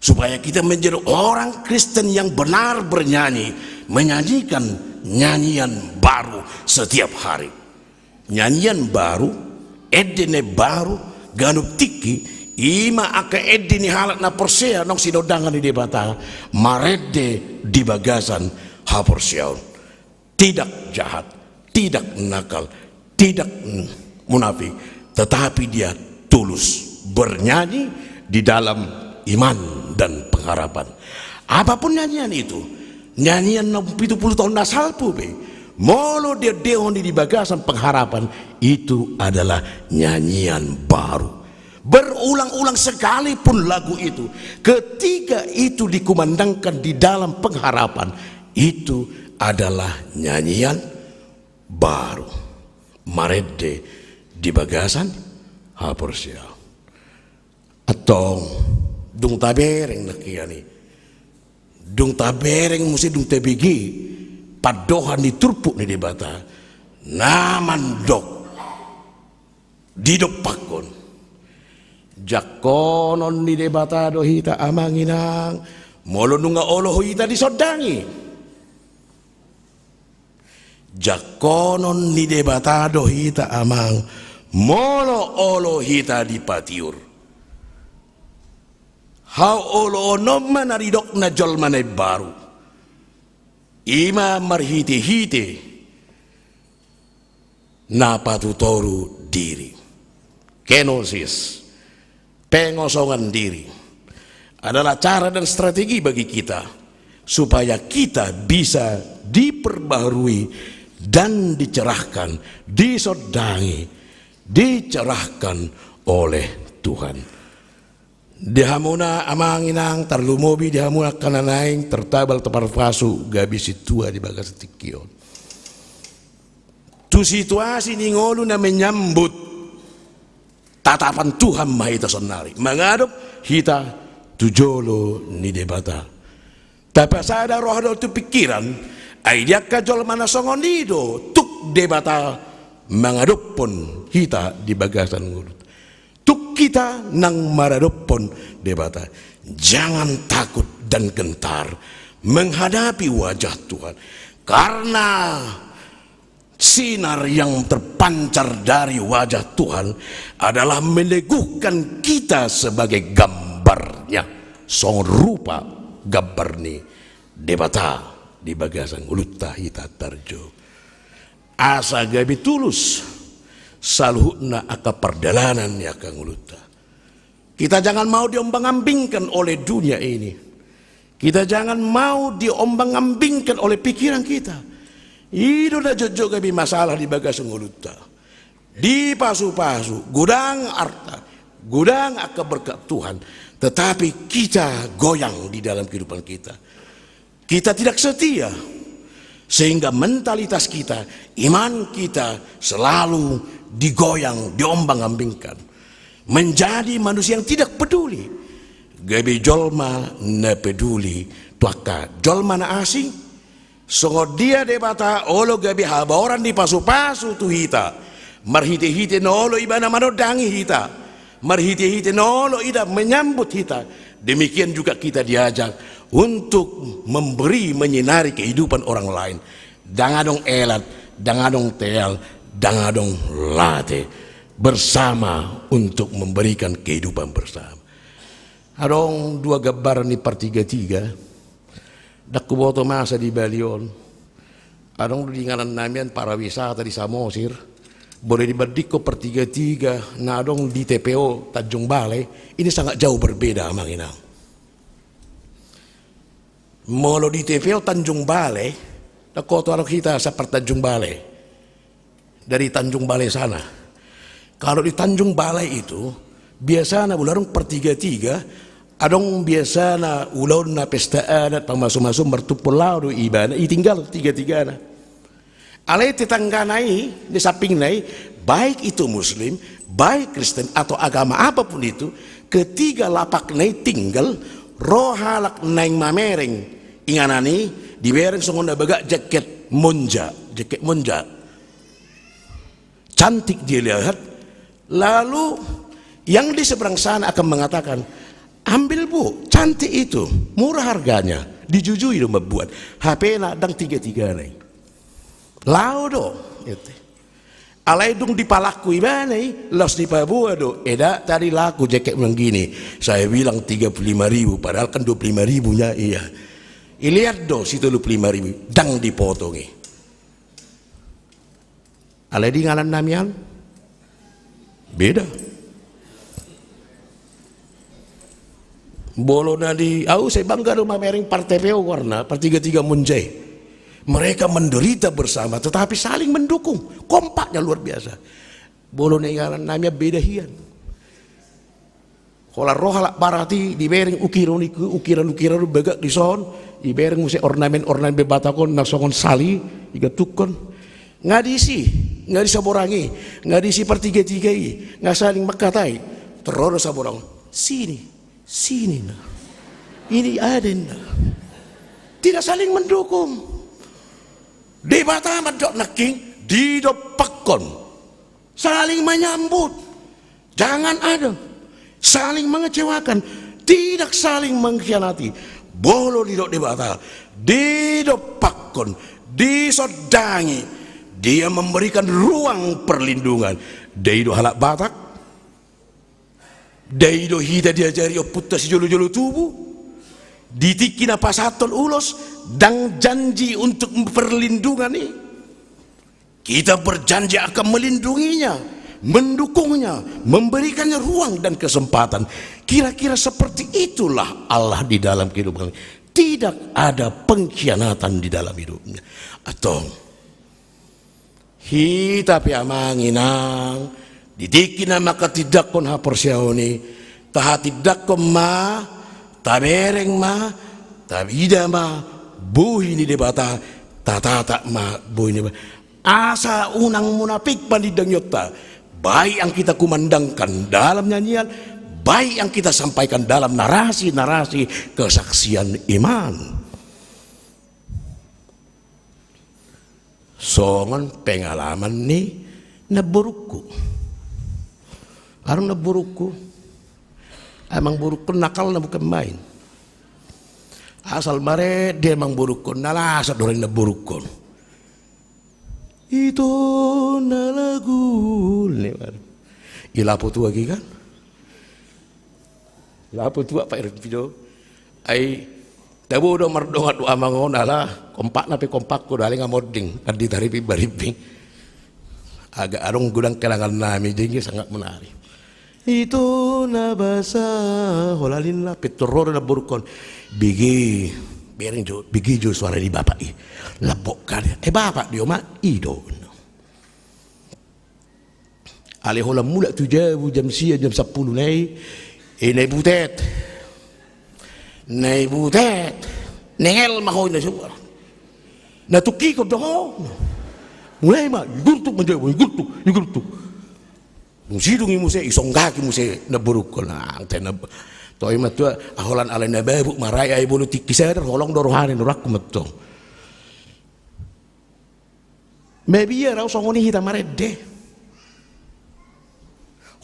supaya kita menjadi orang Kristen yang benar bernyanyi, menyanyikan nyanyian baru setiap hari. Nyanyian baru, ende na baru, ganup tingki, i ma angka ende ni halak na porsea naung sinondangkon ni Debata, marende di bagasan haporseaon. Tidak jahat, tidak nakal, tidak, mm, munafik, tetapi dia tulus bernyanyi di dalam iman dan pengharapan. Apapun nyanyian itu, nyanyian na pitu pulu taon na salpu pe, molo diendehon i di bagasan pengharapan, itu adalah nyanyian baru. Berulang-ulang sekalipun lagu itu, ketika itu dikumandangkan di dalam pengharapan, itu adalah nyanyian baru. Marende di bagasan haporseaon. Antong, dung tabereng nangkin i, dung tabereng muse, dung tabege pandohan ni turpuk ni Debata, na mandok didompakkon, jangkonon ni Debata do hita, amang inang, molo nunga olo hita disondangi. Jangkonon ni Debata do hita, amang, molo olo hita dipatiur. Haoloon on ma na nidokna jolma na imbaru. I ma marhitehite na patutoru diri. Kenosis, pengosongan diri, adalah cara dan strategi bagi kita supaya kita bisa diperbaharui dan dicerahkan, disondangi, dicerahkan oleh Tuhan. Di hamuna amang inang, tarlumobi di hamuna angka na naeng tartabal, tarpasu-pasu gabe sintua di bagasan tingki on. Tu situasi ni ngolu na menyambut tatapan Tuhan ma hita saonari, mangadop hita tu jolo ni Debata. Tapasada roha dohot tu pingkiran, ai di angka jolma na songon i do tuk Debata mangadophon hita di bagasan ngolunta. Tuk hita nang maradophon Debata, jangan takut dan gentar menghadapi wajah Tuhan, karena sinar yang terpancar dari wajah Tuhan adalah meneguhkan kita sebagai gambar-Nya, songon rupa gambar ni Debata di bagasan ngolunta hita tarjou. Asa gabe tulus saluhutna angka pardalanan ni angka ngolunta. Kita jangan mau diombang-ambingkan oleh dunia ini. Kita jangan mau diombang-ambingkan oleh pikiran kita. I do na jotjot gabe masalah di bagasan ngolunta. Dipasu-pasu, godang arta, godang angka berkat Tuhan, tetapi kita goyang di dalam kehidupan kita. Kita tidak setia, sehingga mentalitas kita, iman kita selalu digoyang, diombang-ambingkan. Menjadi manusia yang tidak peduli. Gabe jolma na peduli tu angka jolma na asing. Songon dia Debata olo gabe habaoran ni pasu-pasu tu hita, marhite-hite na olo Ibana manondangi hita, marhite-hite na olo Ibana menyambut hita, demikian juga kita diajak untuk memberi, menyinari kehidupan orang lain. Ndang adong elat, ndang adong teal, ndang adong late, bersama untuk memberikan kehidupan bersama. Adong dua gambaran ni partiga-tiga. Ndang huboto masa di Bali on. Adong do di inganan nami an pariwisata di Samosir. Molo dibandingkon partiga-tiga na adong di T P O Tanjung Balai, ini sangat jauh berbeda, amang inang. Molo di T P O Tanjung Balai, ndang huboto adong hita sampar Tanjung Balai. Dari Tanjung Balai sana. Kalau di Tanjung Balai itu, biasana molo adong partiga-tiga, adong biasana ulaonna pesta adat, pamasu-masu, martumpol laho do ibana, ditinggal tiga-tigana. Alai tetanggana i, di sampingna i, baik itu Muslim, baik Kristen, atau agama apapun itu, ketiga lapakna i tinggal, ro halak naeng mamereng inganan i, dibereng songon na bagak jaket monja, jaket monja. Cantik dilihat, lalu yang di seberang sana akan mengatakan, "Ambil, Bu, cantik itu, murah harganya." Dijujui do mambuat. H P-na ndang tiga-tigana i. Laho do, gitu. Alai dung dipalangku ibana i, laos dipaboa do, "Eda, tadi laku jaket begini, saya bilang tiga puluh lima ribu, padahal kan dua puluh lima ribunya, iya." Dilihat do si tolu puluh lima ribu, ndang dipotong i. Alai di inganan nami an, beda. Molo na di, au sai bangga do mamereng par T P O goarna, partiga-tiga monja i. Mereka menderita bersama, tetapi saling mendukung. Kompaknya luar biasa. Molo na inganan nami an, beda hian. Holan ro halak Barat i, dibereng ukiran, ukiran-ukiran bagak dison, dibereng muse ornamen-ornamen Batak on na songon sali, digantukkon. Nga diisi, nga di saborang i, nga diisi partiga-tiga i, nga saling mangkatai. Tor ro do saborang, "Sini, sini na. Ini Aden na." Tidak saling mendukung. Debata mandok nangkin, didompakkon. Saling menyambut. Jangan ada saling mengecewakan, tidak saling mengkhianati. Molo didok Debata, didompakkon, disondangi, Dia memberikan ruang perlindungan. Ndai do halak Batak, ndai do hita diajari ompunta sijolo-jolo tubu, di tingki na pasahathon ulos, ndang janji untuk perlindungan i. Kita berjanji akan melindunginya, mendukungnya, memberikannya ruang dan kesempatan. Kira-kira seperti itulah Allah di dalam kehidupan. Tidak ada pengkhianatan di dalam hidupnya. Antong, Hita pe amang inang, di tingki na manghatindanghon haporseaon i, tahatindanghon ma, tabereng ma, taida ma bohi ni Debata, tatatap ma bohi ni Debata. Asa unang munafik panindangionta, baik yang kita kumandangkan dalam nyanyian, baik yang kita sampaikan dalam narasi-narasi kesaksian iman. Songon pengalaman ni namborungku. Adong namborungku, amangborungku on nakalna bukan main. Asal marende amangborungku on, na las do roha ni namborungku on. Ito na lagu, ni baru. I lapo tuak i kan. Lapo tuak, Pak Irfan do. Ai tabo do mardongan tu amang on, ala kompakna pe kompakku do, alai nga monding, kan ditaripi baripi. Agak adong godang kenangan nami, jadi sangat menarik. Ito na basa, holan ninna, pintor ro do namborungku on. Bege, bereng jo, bege jo suara ni bapak i. Lambok kali. Eh, bapak dia ma, i do. Alai holan mulak tu jabu jam sia, jam sampulu nai, eh, na i butet. Na i butet. Nengel ma ho i na suara. Na tungkikon do ho. Mulai ma, i gurtuk ma jabu, i gurtuk, i gurtuk. Dung sidung i muse, isonggaki muse namborungku on. Nah, te na, toi ma tua, ah, holan alai na babuk ma raja i, molo tingki sadar, holong do rohana, nurangku ma tong. Mabiar au songon i hita marende.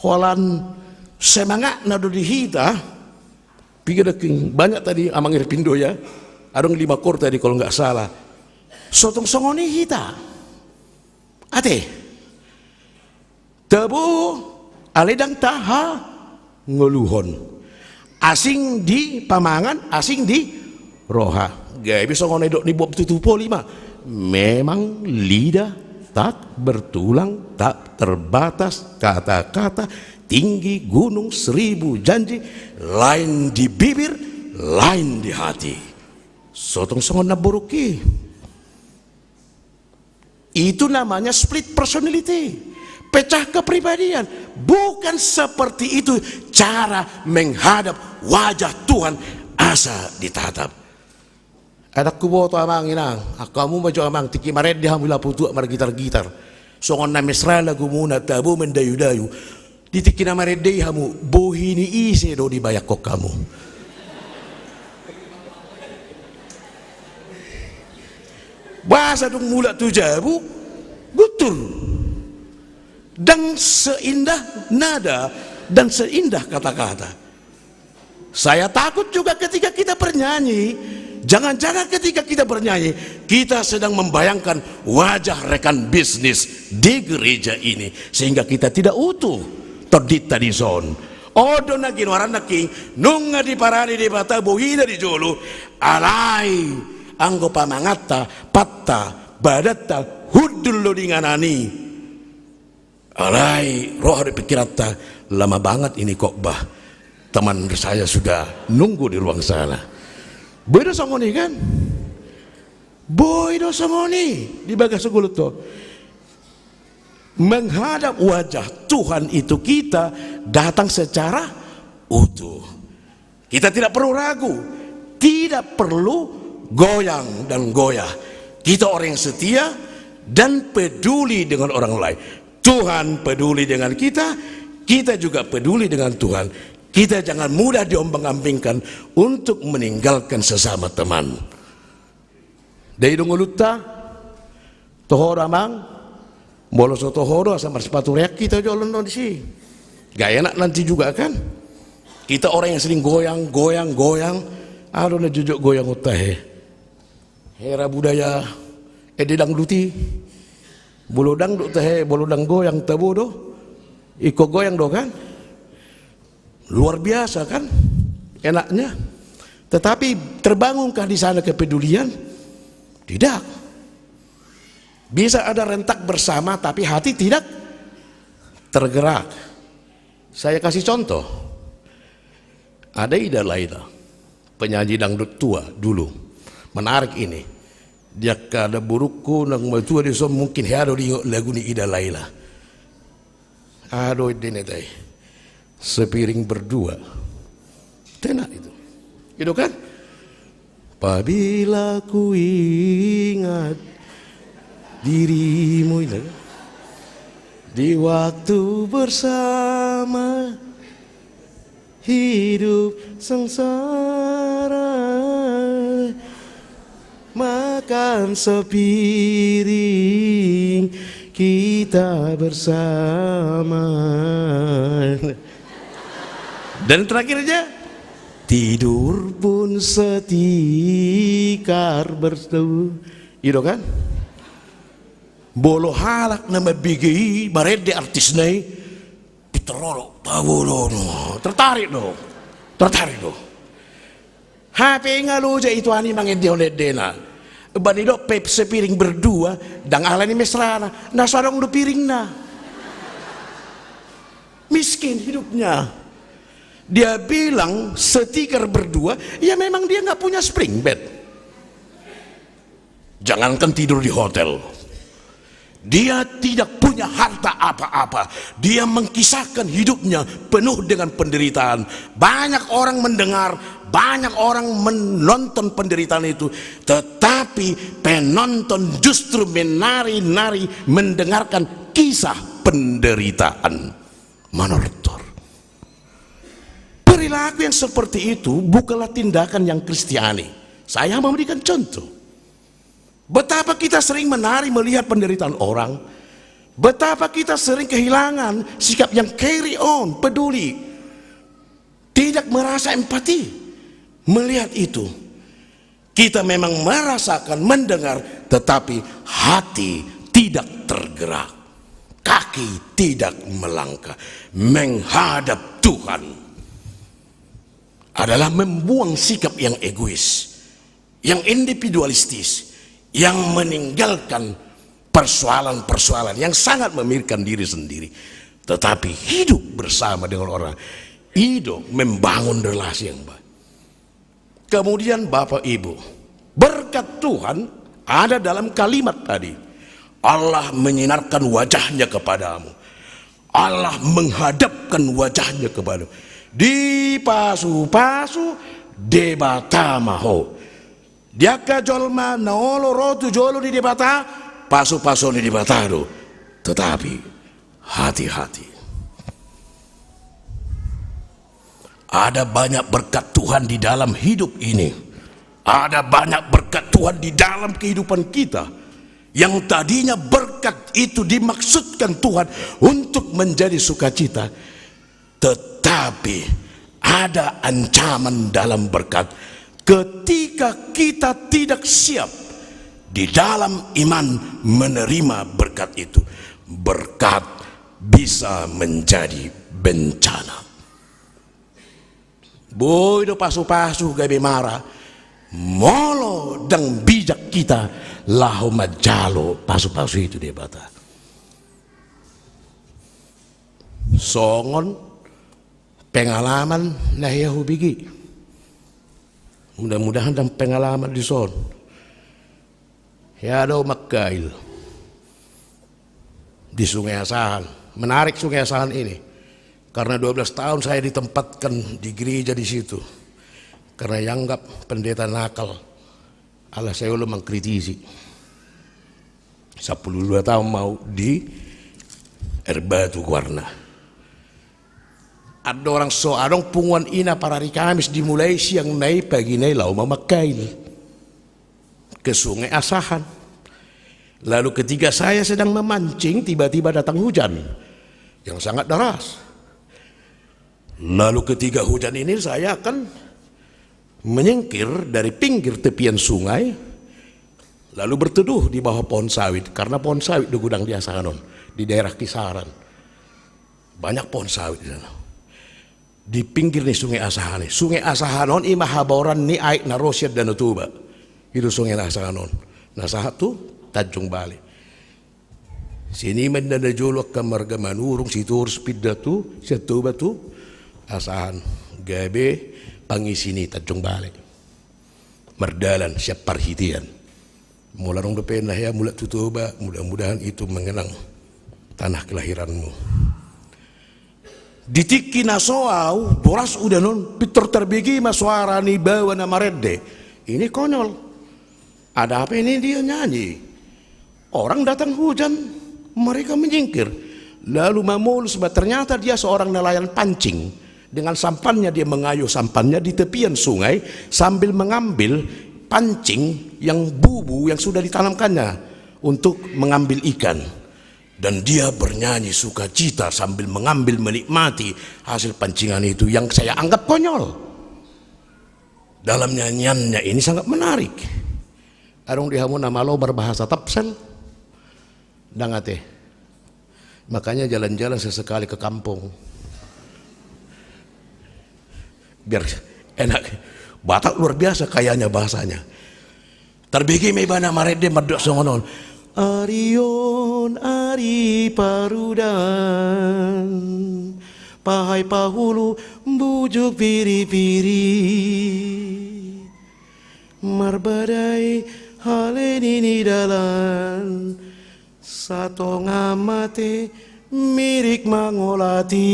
Holan semangatna do di hita. Piga do king, banyak tadi amang Irpindo ya. Adong lima kor tadi kalau nggak salah. Sotong songon i hita. Ate. Tabo, alai ndang tahangoluhon. Asing di pamangan, asing di roha. Gabe songon na didok ni Bob Tutupoli ma. Memang lidah tak bertulang, tak terbatas, kata-kata tinggi gunung seribu janji, lain di bibir, lain di hati. Sotong songon namborungki. Itu namanya split personality. Pecah kepribadian. Bukan seperti itu cara menghadap wajah Tuhan asa ditatap. Adong huboto amang inang, angka hamu ma jo amang, tingki marende hamu i lapo tuak margitar-gitar. Songon na mesra lagumuna, tabo mendayu-dayu. Di tingki na marende i hamu, bohi ni ise do dibayangkon hamu? Boasa dung mulak tu jabu, guntur. Ndang seindah nada dan seindah kata-kata. Saya takut juga ketika kita bernyanyi, jangan-jangan ketika kita bernyanyi, kita sedang membayangkan wajah rekan bisnis di gereja ini, sehingga kita tidak utuh tondinta dison. On do na ginoaran nangkin, nunga diparade Debata bohina di jolo, alai anggo pamanganta, patta, badanta, hundul do di inganan i. Alai roha dohot pikiranta, lama banget ini khotbah. Teman saya sudah nunggu di ruang sana. Boi do songon i kan? Boi do songon i di bagasan ngolunta. Menghadap wajah Tuhan itu kita datang secara utuh. Kita tidak perlu ragu, tidak perlu goyang dan goyah. Kita orang yang setia dan peduli dengan orang lain. Tuhan peduli dengan kita, kita juga peduli dengan Tuhan. Kita jangan mudah diombang-ambingkan untuk meninggalkan sesama teman. Dai do ngolunta, toho do amang, molo so toho do asa marsipatu reak hita jolo on disi. Gak enak nanti juga kan. Kita orang yang sering goyang, goyang, goyang. Adong na jojok goyang on tahe. Hera budaya ende dangdut i. Molo dangdut tahe, molo ndang goyang tabo do. Ingkon goyang do kan. Luar biasa kan enaknya. Tetapi terbangunkah di sana kepedulian? Tidak. Bisa ada rentak bersama tapi hati tidak tergerak. Saya kasih contoh. Ada Ida Laila, penyanyi dangdut tua dulu. Menarik ini. Di angka namborungku naung matua dison mungkin hea do diingot lagu ni Ida Laila. Aha do endena i? Sepiring berdua. Tena itu. Gitu kan? Apabila ku ingat dirimu, itu kan? Di waktu bersama hidup sengsara, makan sepiring kita bersama. Dan terakhirnya, tidur pun setikar bersama. Gitu kan? Molo halak na mambege i marende artisna i, pintor ro do, pabodor do, tertarik do, tertarik do. Hape nga loja i tu ani mangendehon endena. Ba didok pe sepiring berdua, ndang alani mesrana, na so adong do piringna. Miskin hidupnya. Dia bilang setikar berdua, ya memang dia nggak punya spring bed. Jangankan tidur di hotel, dia tidak punya harta apa-apa. Dia mengkisahkan hidupnya penuh dengan penderitaan. Banyak orang mendengar, banyak orang menonton penderitaan itu. Tetapi penonton justru menari-nari mendengarkan kisah penderitaan. Manortor. Perilaku yang seperti itu bukanlah tindakan yang Kristiani. Saya memberikan contoh. Betapa kita sering menari melihat penderitaan orang. Betapa kita sering kehilangan sikap yang carry on, peduli. Tidak merasa empati melihat itu. Kita memang merasakan, mendengar, tetapi hati tidak tergerak. Kaki tidak melangkah menghadap Tuhan. Adalah membuang sikap yang egois, yang individualistis, yang meninggalkan persoalan-persoalan yang sangat memikirkan diri sendiri, tetapi hidup bersama dengan orang. I do membangun relasi yang baik. Kemudian, Bapak Ibu, berkat Tuhan ada dalam kalimat tadi. Allah menyinarkan wajahnya kepadamu. Allah menghadapkan wajahnya kepadamu. Dipasu-pasu Debata ma ho. Di angka jolma na olo ro tu jolo ni Debata, pasu-pasu ni Debata do. Tetapi hati-hati. Ada banyak berkat Tuhan di dalam hidup ini. Ada banyak berkat Tuhan di dalam kehidupan kita. Yang tadinya berkat itu dimaksudkan Tuhan untuk menjadi sukacita. Tetapi ada ancaman dalam berkat. Ketika kita tidak siap di dalam iman menerima berkat itu, berkat bisa menjadi bencana. Boi do pasu-pasu gabe mara, molo ndang bijak kita laho manjalo pasu-pasu i tu Debata. Songon pengalaman na hea hubege. Mudah-mudahan ndang pengalaman dison. Hea do mangkail di Sungai Asahan. Menarik Sungai Asahan ini. Karena dua belas tahun saya ditempatkan di gereja di situ. Karena dianggap pendeta nakal. Ala saya olo mengkritisi. Sampulu dua tahun mau di Air Batu goarna. Andorang so adong punguan i na parari Kamis, dimulai siang nai, pagi nai laho ma mangkail ke Sungai Asahan. Lalu ketika saya sedang memancing, tiba-tiba datang hujan yang sangat deras. Lalu ketika hujan ini, saya akan menyingkir dari pinggir tepian sungai, lalu berteduh di bawah pohon sawit, karena pohon sawit do godang di Asahan on, di daerah Kisaran. Banyak pohon sawit di sana. Di pinggir ni Sungai Asahan i. Sungai Asahan on i ma haboran ni aek na ro sian Danau Toba. I do Sungai Asahan on. Na sahat tu Tanjung Balai. Sian i ma inda na jolo angka marga Manurung, Sitorus, pinda tu, sian Toba tu Asahan. Gabe pangisi ni Tanjung Balai. Mardalan sian Parhitean. Molo adong dope na hea mulak tu Toba, mudah-mudahan itu mengenang tanah kelahiranmu. Di tingki na so au, bolas udan on, pintor tarbege ma soara ni baoa na marende. Ini konyol. Ada apa ini dia nyanyi? Orang datang hujan, mereka menyingkir. Lalu mamolus ma, ternyata dia seorang nelayan pancing. Dengan sampannya dia mengayuh sampannya di tepian sungai sambil mengambil pancing yang bubu yang sudah ditanamkannya untuk mengambil ikan. Dan dia bernyanyi sukacita sambil mengambil, menikmati hasil pancingan itu yang saya anggap konyol. Dalam nyanyiannya ini sangat menarik. Adong di hamu na malo marbahasa Tapsel? Ndang ate. Makanya jalan-jalan sesekali ke kampung. Biar enak. Batak luar biasa kayanya bahasanya. Tarbege ma ibana marende mandok songon on. Ari on ari parudan, pahai pahulu bujuk piri-piri. Marbadai hale ni dalan, satonga mate mirik mangolati.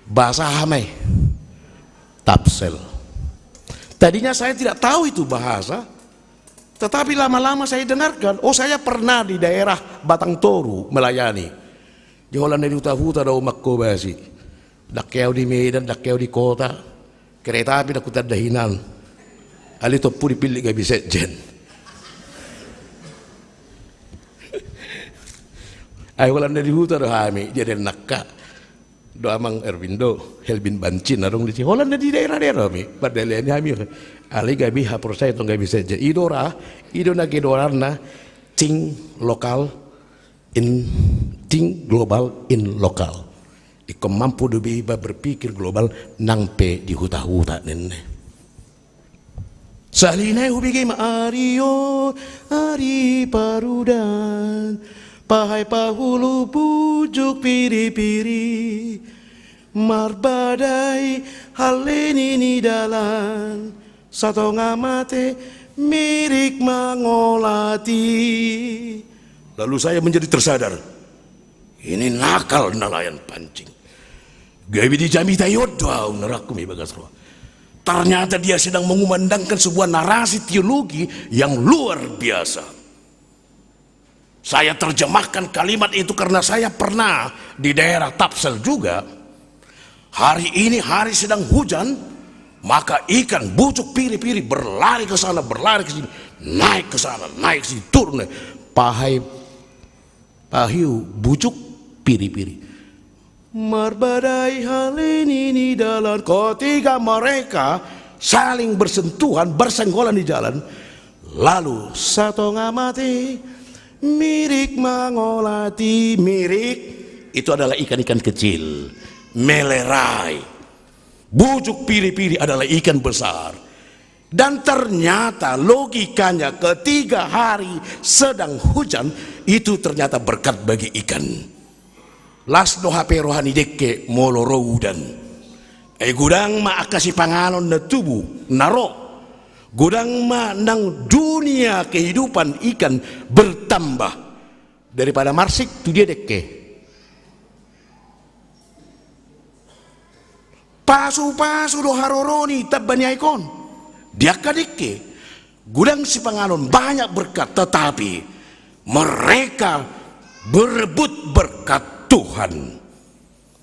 Bahasa aha ma i? Tapsel. Tadinya saya tidak tahu itu bahasa, tetapi lama-lama saya dengarkan, oh, saya pernah di daerah Batang Toru melayani. Di holan na di huta-huta do au manghobasi. Ndang ke au di Medan, ndang ke au di kota. Kereta api ndang hutanda hinan. Alai tompu dipillit gabe sekjen. Ai holan na di huta do hami, dia dan nakka. Do amang Erwin do, Helbin Bancin adong disi. Holan na di daerah-daerah hami, pardalanan hami. Alai gabe haporseaon gabe sekjen. I do ra, i do na gedorarna, think local, in, think global, in local. Ingkon mampu do be iba berpikir global nang pe di huta-huta ninna. Sahali nai hubege ma ari on ari parudan, pahai pahulu bujuk piri-piri, marbadai hale ni dalan, satonga mate mirik mangolati. Lalu saya menjadi tersadar, ini nakal nelayan pancing. Gabe dijamita i on do au na rangkum i bagas roha. Ternyata dia sedang mengumandangkan sebuah narasi teologi yang luar biasa. Saya terjemahkan kalimat itu karena saya pernah di daerah Tapsel juga. Hari ini hari sedang hujan, maka ikan bujuk piri-piri berlari ke sana, berlari ke sini, naik ke sana, naik ke sini, turun, naik. Pahai, pahiu bujuk piri-piri. Marbadai hale ni dalan. Ketika mereka saling bersentuhan, bersenggolan di jalan, lalu satonga mate mirik mangolati. Mirik itu adalah ikan-ikan kecil. Melerai. Bujuk piri-piri adalah ikan besar. Dan ternyata logikanya, ketika hari sedang hujan, itu ternyata berkat bagi ikan. Las do hape roha ni dengke molo ro udan. Ai godang ma angka sipanganon na tubu, na ro. Godang ma nang dunia kehidupan ikan bertambah. Daripada marsik tu dia dengke. Pasu-pasu do haroro ni tamba ni aek on. Di angka dengke. Godang sipanganon, banyak berkat, tetapi mereka berebut berkat Tuhan.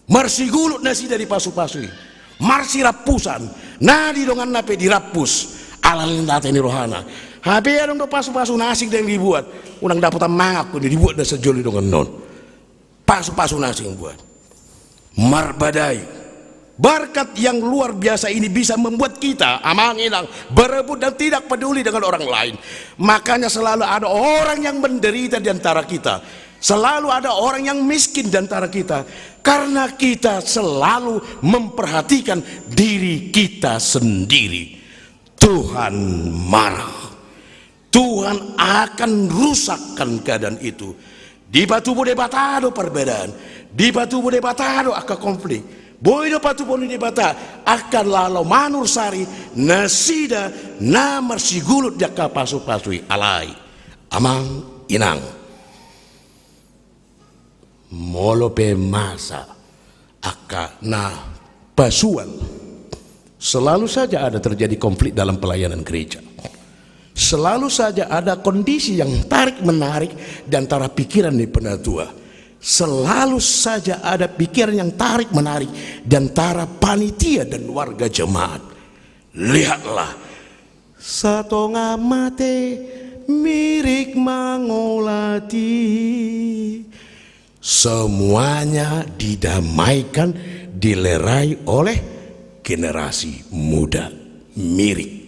Marsigulut nasida di pasu-pasu i. Marsirampusan. Na di donganna pe dirampus. Ala ni ate ni rohana. Hape adong do pasu-pasu na asing ndang dibuat. Unang dapotan mangan ho, dibuat do sijolo di donganna on. Pasu-pasu na asing buat. Marbadai. Berkat yang luar biasa ini bisa membuat kita, amang inang, berebut dan tidak peduli dengan orang lain. Makanya selalu ada orang yang menderita di antara kita. Selalu ada orang yang miskin di antara kita. Karena kita selalu memperhatikan diri kita sendiri. Tuhan marah. Tuhan akan rusakkan keadaan itu. Dipatubu Debata do perbedaan. Dipatubu Debata do angka konflik. Boi do patupaon ni Debata angka na laho manursari nasida na marsigulut di angka pasupasu i. Alai, amang inang, molo pe masa angka na pasuan, selalu saja ada terjadi konflik dalam pelayanan gereja. Selalu saja ada kondisi yang tarik-menarik di antara pikiran ni penatua. Selalu saja ada pikiran yang tarik-menarik di antara panitia dan warga jemaat. Lihatlah, satonga mate mirik mangulati. Semuanya didamaikan, dilerai oleh generasi muda. Mirik.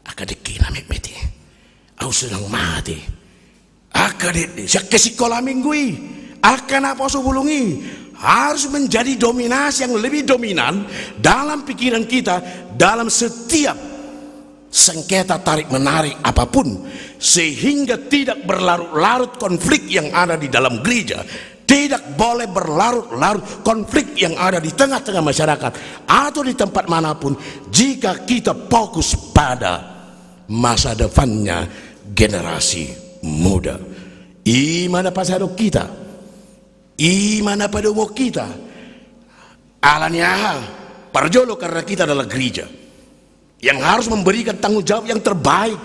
Angka dengke na metmet i. Au sedang mate. Angka dengke, sian sikola minggu i, angka naposobulung i harus menjadi dominasi yang lebih dominan dalam pikiran kita, dalam setiap sengketa tarik-menarik apapun, sehingga tidak berlarut-larut konflik yang ada di dalam gereja, tidak boleh berlarut-larut konflik yang ada di tengah-tengah masyarakat atau di tempat manapun, jika kita fokus pada masa depannya generasi muda. I ma na pasadahon hita, i ma na padomuhon hita. Ala ni aha? Parjolo, karena kita adalah gereja yang harus memberikan tanggung jawab yang terbaik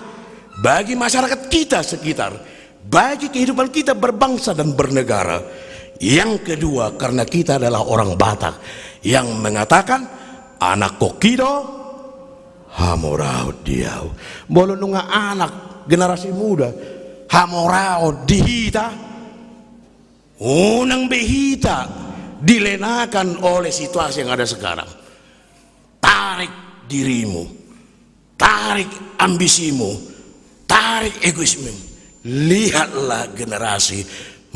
bagi masyarakat kita sekitar, bagi kehidupan kita berbangsa dan bernegara. Yang kedua, karena kita adalah orang Batak yang mengatakan, anakkonhi do hamoraon di ahu. Molo nunga anak, generasi muda, hamoraon di hita, unang be hita dilenakan oleh situasi yang ada sekarang. Tarik dirimu, tarik ambisimu, tarik egoismemu. Lihatlah generasi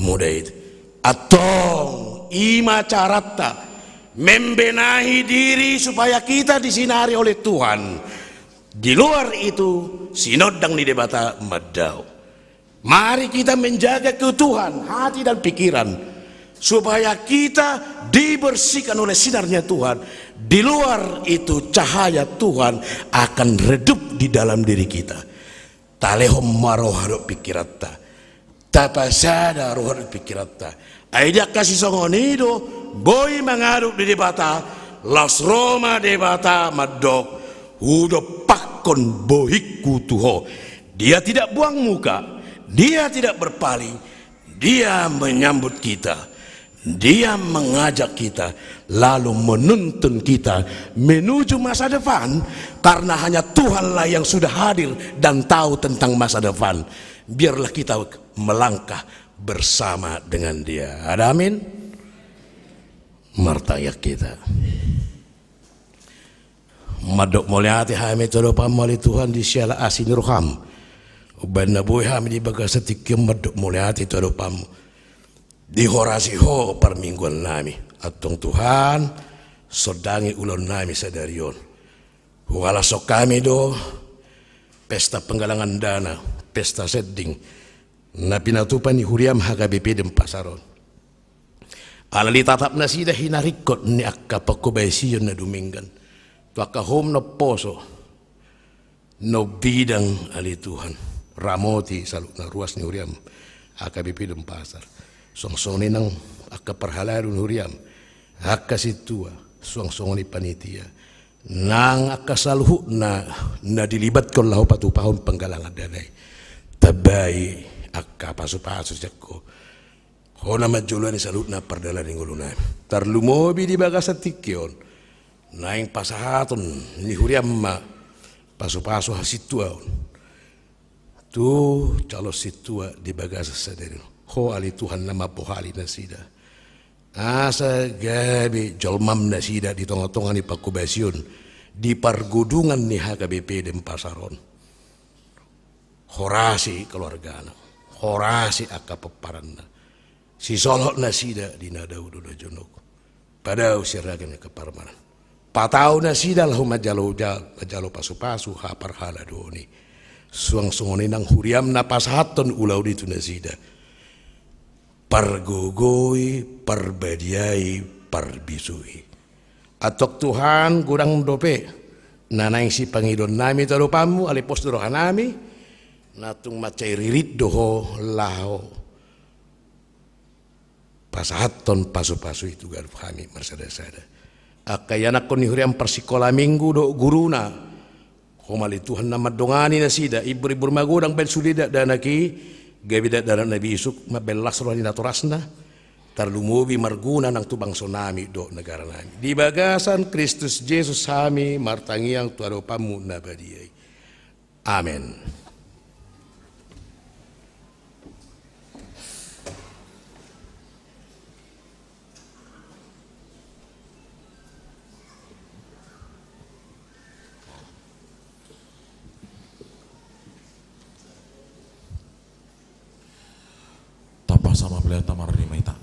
muda itu. Antong, i ma caranta membenahi diri supaya kita disinari oleh Tuhan. Di luar itu, sinondang ni Debata mandao. Mari kita menjaga keutuhan hati dan pikiran, supaya kita dibersihkan oleh sinarnya Tuhan. Di luar itu, cahaya Tuhan akan redup di dalam diri kita. Talehon ma roha dohot pikiranta, tapasada roha dohot pikiranta. Ai di angka sisongon i do boi mangadop di Debata, laos ro ma Debata mandok, hudompakkon bohingku tu ho. Dia tidak buang muka, dia tidak berpaling, dia menyambut kita, dia mengajak kita, lalu menuntun kita menuju masa depan, karena hanya Tuhanlah yang sudah hadir dan tahu tentang masa depan. Biarlah kita melangkah bersama dengan Dia. Ada amin? Martangiang hita. Mandok mauliate hami tu adopanmu ale Tuhan di siala asi ni roham. Umbahen na boi hami di bagasan tingki on mandok mauliate tu adopanmu. Dihorasi ho parmingguan nami. Antong Tuhan, sondangi ulaon nami sadari on. Huhalashon hami do pesta penggalangan dana, pesta sending, na pinatupa ni huriam H K B P Denpasar on. Ala ni tatap nasida hinaringkot ni angka pangkobasion na dumenggan tu angka hom na umposo, na umbidang ale Tuhan, ramoti saluhutna ruas ni huriam H K B P Denpasar. Suang songon i nang angka parhalado ni huriam, angka sintua, suang songon i panitia, nang angka saluhutna na dilibathon laho patupahon penggalangan dana i. Tambai angka pasupasu sian ho. Ho na manjoloani saluhutna pardalanan ni ngolu nami. Tarlumobi di bagasan tingki on, naeng pasahaton ni huriam ma pasupasu hasintuaon tu calon sintua di bagasan sadari on. Ho ale Tuhan na mambohali nasida, asa gabe jolmam nasida di tongatonga ni pangkobasion, di pargodungan ni H K B P Denpasar on. Horasi keluargana, horasi angka pomparanna. Sisolhot nasida di na dao do di jonok. Padao sian ragam ni angka parmahan. Patau nasida laho manjalo, manjalo pasupasu haparhaladoon i. Suang songon i nang huriam na pasahathon ulaon i tu nasida. Pargogoi, parbadiai, parbisui. Antong Tuhan, godang dope na naeng sipangidoannami tu adopanmu, alai pos do rohanami, na tung mansai ririt do ho laho pasahathon pasupasu i tu ganup hami marsadasada. Angka ianakhon ni huriaM parsikola minggu dohot guruna, homali Tuhan na mandongani nasida, imbur-imbur magodang baen sude dakdanak i, gabe dakdanak na bisuk, mambaen las roha ni natorasna, tarlumobi marguna nang tu bangsonami dohot negaranami. Di bagasan Kristus Jesus hami martangiang tu adopanmu na badia i. Amen. Tapasama pelean ta marnima ita.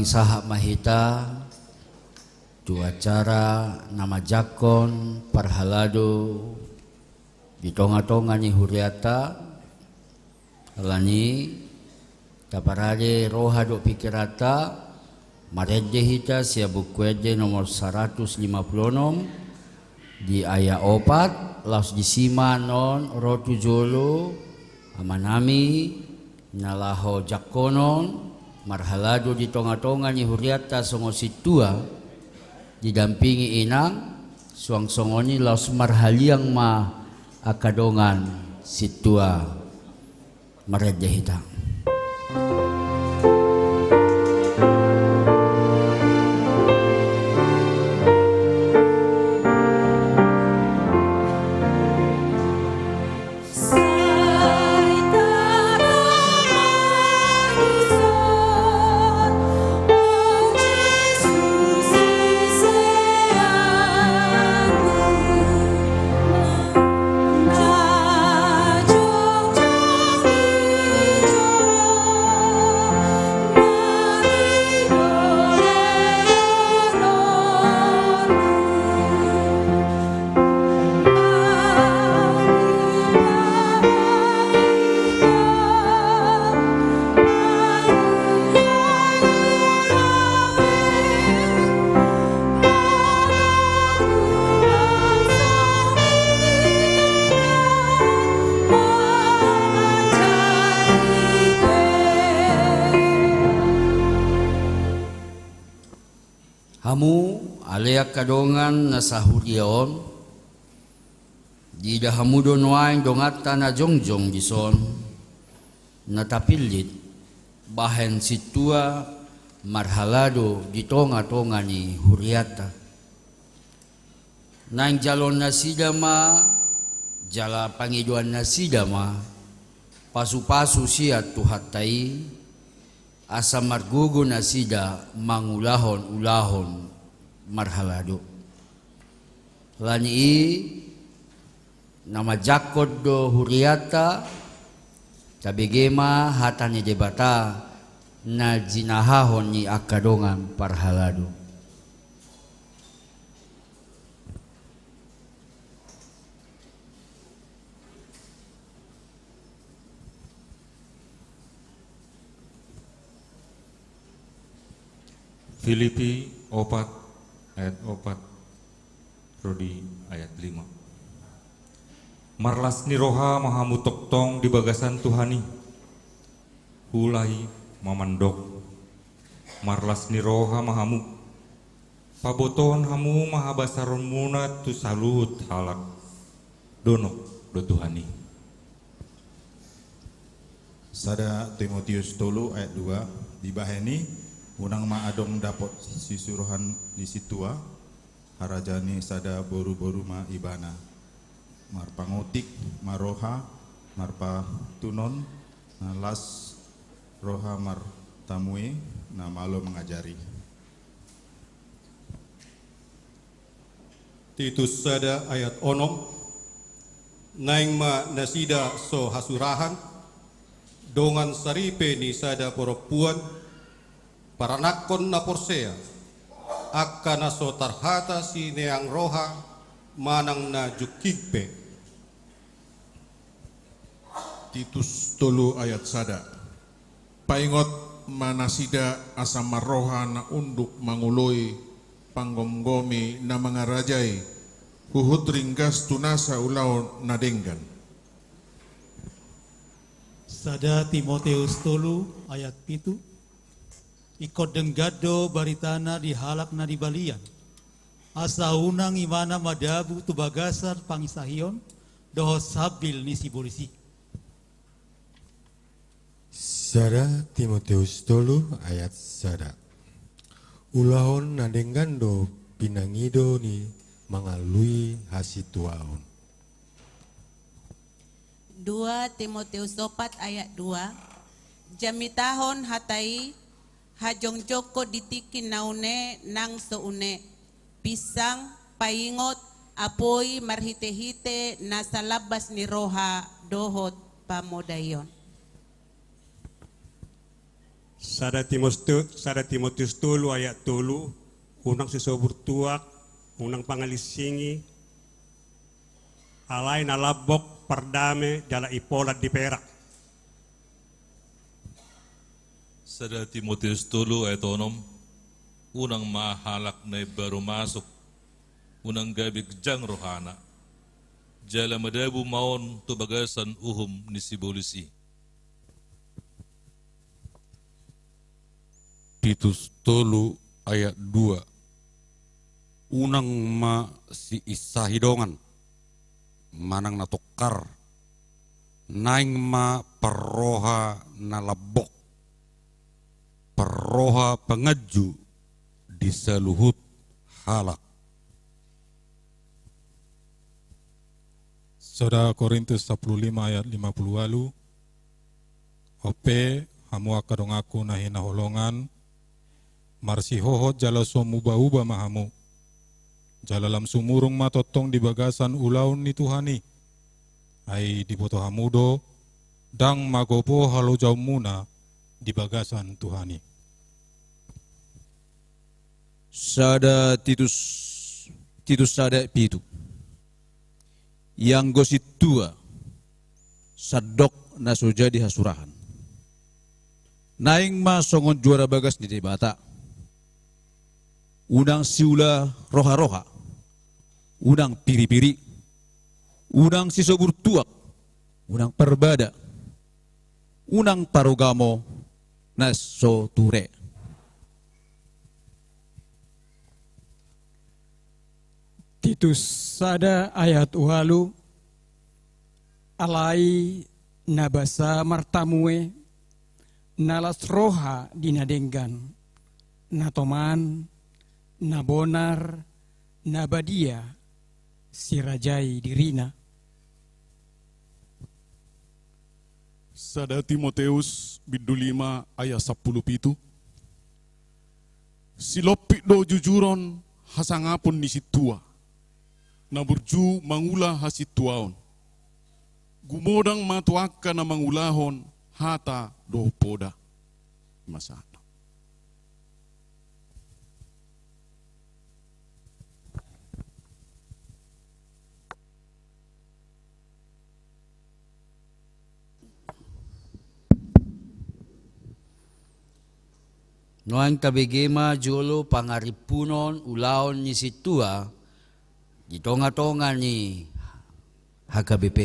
Sahat ma hita tu acara na manjangkon parhalado di tonga-tonga ni hurianta, alani taparade roha dohot pikiranta, marende hita sian Buku Ende nomor saratus lima pulu onom, di ayat opat, laos disi ma annon ro tu jolo amanami na laho jangkonon marhalado di tonga-tonga ni hurianta songon sintua, didampingi inang, suang songon i laos marhaliang ma angka dongan sintua. Marende hita. Hamu ale angka dongan na sahuria on, diida hamu do nuaeng donganta na jongjong dison, na tapillit bahen sintua marhalado di tonga-tonga ni hurianta. Naeng jaloon nasida ma, jala pangidoan nasida ma, pasu-pasu sian Tuhanta i, asa margogo nasida mangulahon ulaon marhalado. Alani i, na manjangkon do hurianta, tabege ma hata ni Debata na jinahahon ni angka dongan parhalado. Filipi opat ayat opat ro di ayat lima. Marlas ni roha ma hamu tongtong di bagasan Tuhan i. Huula i ma mandok, marlas ni roha ma hamu. Pabotohon hamu ma habasaronmuna tu saluhut halak. Donok do Tuhan i. Sada Timotius tolu ayat dua, dibahen i, unang ma adong dapot sisuruhan ni sintua, harajaon ni sada boru-boru ma ibana. Marpangotik ma roha, marpatunon, na las roha martamue, na malo mangajari. Titus sada ayat onom, naeng ma nasida so hasurahan, dongan saripe ni sada parompuan, paranakhon na porsea, angka na so tarhata sineang roha manang na jungking pe. Titus tolu ayat sada. Paingot ma nasida asa marroha na unduk mangoloi, panggomgomi na mangarajai, huhut ringgas tu nasa ulaon na denggan. Sada Timoteus tolu ayat pitu. Ingkon denggan do baritana di halak na di balian, asa unang ibana madabu tu bagasan pangisahion dohot sambil ni sibolis i. Sada Timoteus tolu ayat sada. Ulahon na denggan do pinangido ni mangalului hasintuaon. Dua Timoteus opat ayat dua. Jamitahon hata i, hajongjongkon di tingki na une nang so une, pinsang, paingot, apoi marhite-hite nasa lambas ni roha dohot pamodaion. Sada Timote-, sada Timoteus tolu ayat tolu, unang sisobur tuak, unang pangalinsingi, alai na lambok, pardame, jala impolat di perak. Sada Timoteus tolu ayat onom, unang ma halak na imbaru masuk, unang gabe gejang rohana, jala madabu ma on tu bagasan uhum ni sibolis i. Titus tolu ayat dua. Unang ma siinsahi dongan, manang na tongkar, naeng ma parroha na lambok, parroha panganju di saluhut halak. Sada Korintus sampulu lima ayat lima pulu ualu. Onpe, hamu angka donganku na hinaholongan, marsihohot jala so muba-uba ma hamu. Jala lam sumurung ma tongtong di bagasan ulaon ni Tuhan i. Ai diboto hamu do, ndang magopo halojaonmuna di bagasan Tuhan i. Sada Titus, Titus sada pitu. Ianggo sintua, sandok na so jadi hasurahan, naeng ma songon juara bagas ni Debata. Unang siula roha-roha, unang piri-piri, unang sisobur tuak, unang parbada, unang parugamo na so ture. Titus sada ayat ualu. Alai na basa martamue, na las roha di na denggan, na toman, na bonar, na badia, sirajai dirina. Sada Timoteus bindu lima ayat sampulu pitu. Silompit do jujuron hasangapon ni sintua, na burju mangula hasintuaon. Gumodang ma tu angka na mangulahon hata dohot poda. Masa. Nuaeng tabege ma jolo pangarimpunon ulaon ni sintua di tonga-tonga ni H K B P.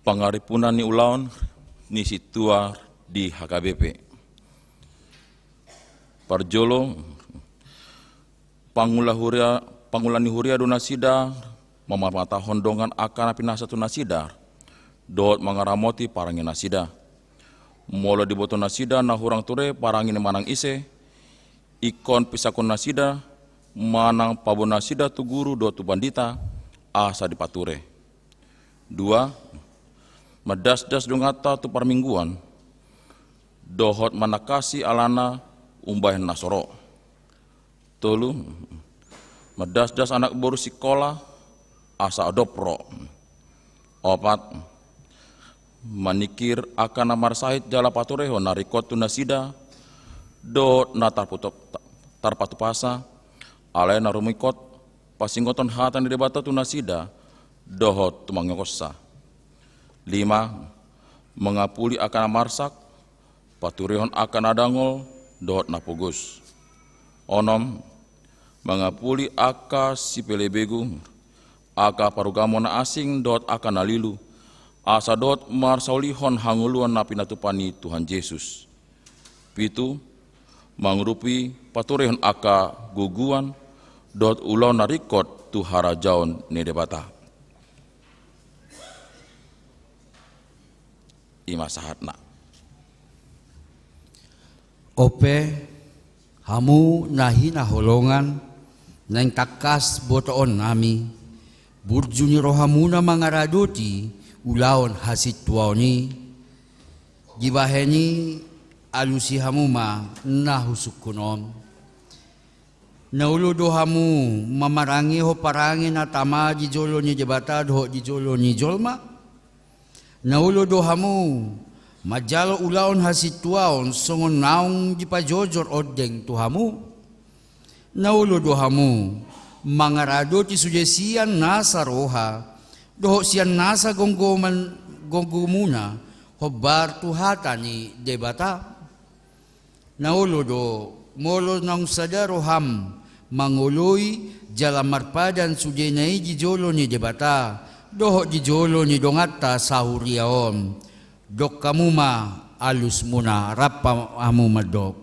Pangarimpunan ni ulaon ni sintua di H K B P. Parjolo, pangula huria, pangula ni huria do nasida mamarmatahon dongan angka na pinasa tu nasida, dohot mangaramoti parange nasida. Molo diboto nasida na hurang ture parange ni manang ise, ingkon pisangkon nasida, manang paboa nasida tu guru dohot tu pandita, asa dipature. Dua, mandasdas donganta tu parmingguan, dohot manangkasi alana umbahen na so ro. Tolu, mandasdas anak boru sikola, asa adop ro. Opat, maningkir angka na marsahit jala paturehon na ringkot tu nasida, dohot na tarputo-, tarpatupasa, alai na rumingkot, pasingothon hata ni Debata tu nasida, dohot tumangihonsa. Lima, mangapuli angka na marsak, paturehon angka na dangol, dohot na pogos. Onom, mangapuli angka sipelebegu, angka parugamo na asing, dohot angka na lilu, asa dohot marsaulihon hangoluan na pinatupa ni Tuhan Jesus. Pitu, mangurupi paturehon angka gogoan, dohot ulaon na ringkot tu harajaon ni Debata. I ma sahatna. Onpe, hamu na hinaholongan, naeng tangkas botoonnami, burju ni rohamuna mangaradoti ulaon hasintuaon i, dibahen i alusi hamu ma na husungkun on. Na olo do hamu mamarangehon parange na tama di jolo ni Debata dohot di jolo ni jolma? Na olo do hamu manjalo ulaon hasintuaon songon naung dipajojor ondeng tu hamu? Na olo do hamu mangaradoti sude sian nasa roha dohot sian nasa gomgoman, gomgomuna, hombar tu hata ni Debata? Na olo do, molo naung sada roham, mangoloi jala marpadan sudena i di jolo ni Debata dohot di jolo ni donganta sahuria on? Dok hamu ma alusmuna, rap hamu mandok.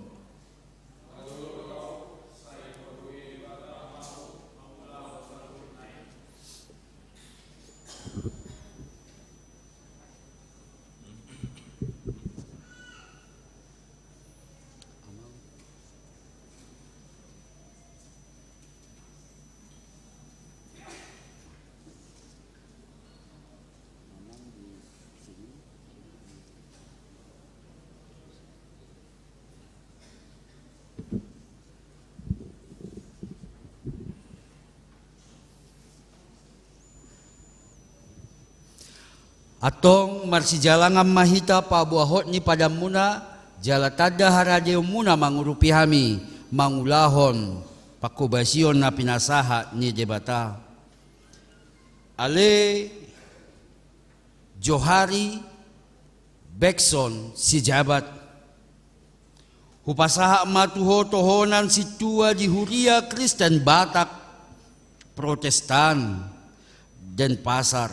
Antong marsijalangan ma hita paboahon ni padanmuna, jala tanda haradeonmuna mangurupi hami mangulahon panghobasion na pinasahat ni Debata. Ale Johari Bekson Sijabat. Hupasahat ma tu ho tohonan sintua di Huria Kristen Batak Protestan Denpasar,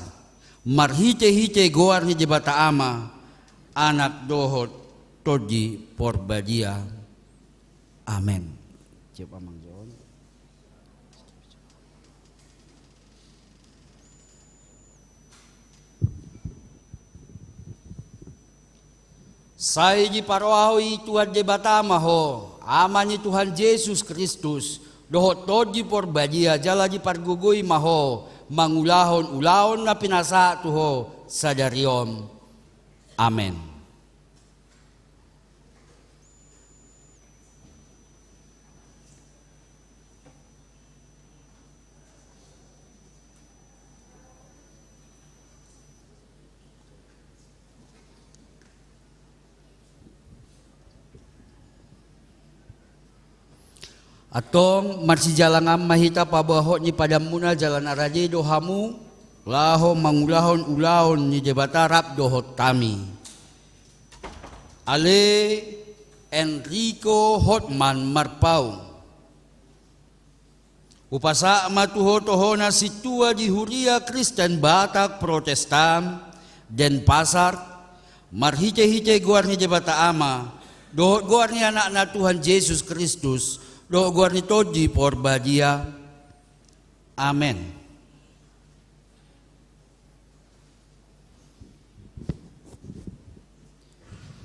marhite-hite goar ni Debata Ama, Anak dohot Tondi Porbadia. Amen. Siap, Amang John. Sai diparrohahon Tuhan Debata ma ho, Ama ni Tuhan Jesus Kristus, dohot Tondi Porbadia, jala dipargogoi ma ho mangulahon ulaon na pinasahat tu ho sadari on. Amen. Antong marsijalangan ma hita paboahon ni padanmuna, jala na rade do hamu laho mangulahon ulaon ni Debata rap dohot hami. Ale Enrico Hotman Marpaung. Hupasahat ma tu ho tohonan sintua di Huria Kristen Batak Protestan Denpasar, marhite-hite goar ni Debata Ama, dohot goar ni Anakna Tuhan Jesus Kristus, dohot goar ni Tondi Porbadia. Amen.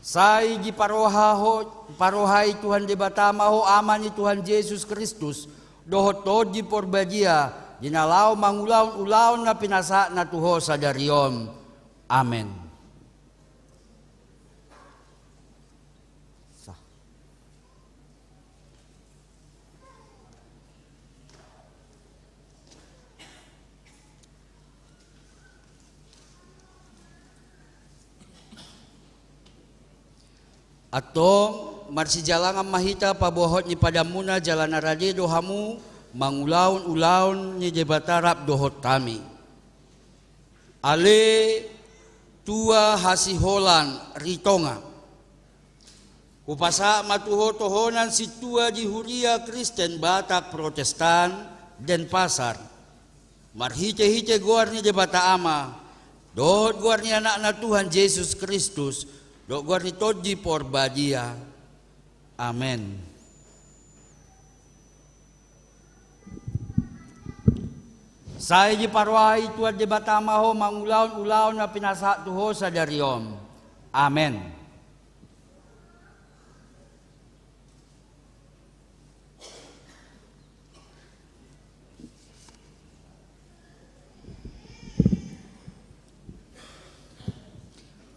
Sai diparroha ho, parrohai Tuhan Debata ma ho, Ama ni Tuhan Jesus Kristus, dohot Tondi Porbadia, di na laho mangulahon ulaon na pinasahatna tu ho sadari on. Amen. Sah. Antong marsijalangan ma hita paboahon ni padanmuna, jala na rade do hamu mangulahon ulaon ni Debata rap dohot hami. Ale Tua Hasiholan Ritonga. Hupasahat ma tu ho tohonan sintua di Huria Kristen Batak Protestan Denpasar, marhite-hite goar ni Debata Ama, dohot goar ni Anakna Tuhan Jesus Kristus, dohot goar ni Tondi Porbadia. Amen. Sai diparrohahon Tuhan Debata ma ho mangulahon ulaon na pinasahat tu ho sadari on. Amen.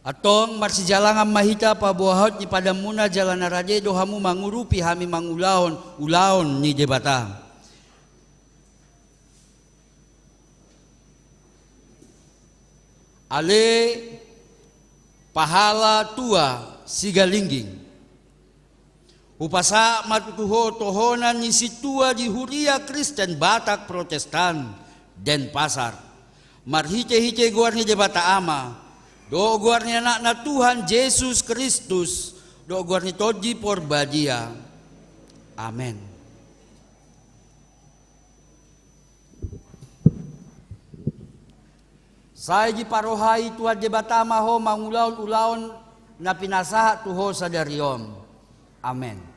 Antong marsijalangan ma hita paboahon ni padanmuna, jala na rade do hamu mangurupi hami mangulahon ulaon ni Debata. Ale pahala tua Sigalingging. Hupasahat ma tutu ho tohonan ni sintua di Huria Kristen Batak Protestan Denpasar, marhitehite goar ni Debata Ama, dohot goar ni Anakna Tuhan Jesus Kristus, dohot goar ni Tondi Porbadia. Amen. Sai diparrohai Tuhan Debata ma ho mangulahon ulaon na pinasahat tu ho sadari on. Amen.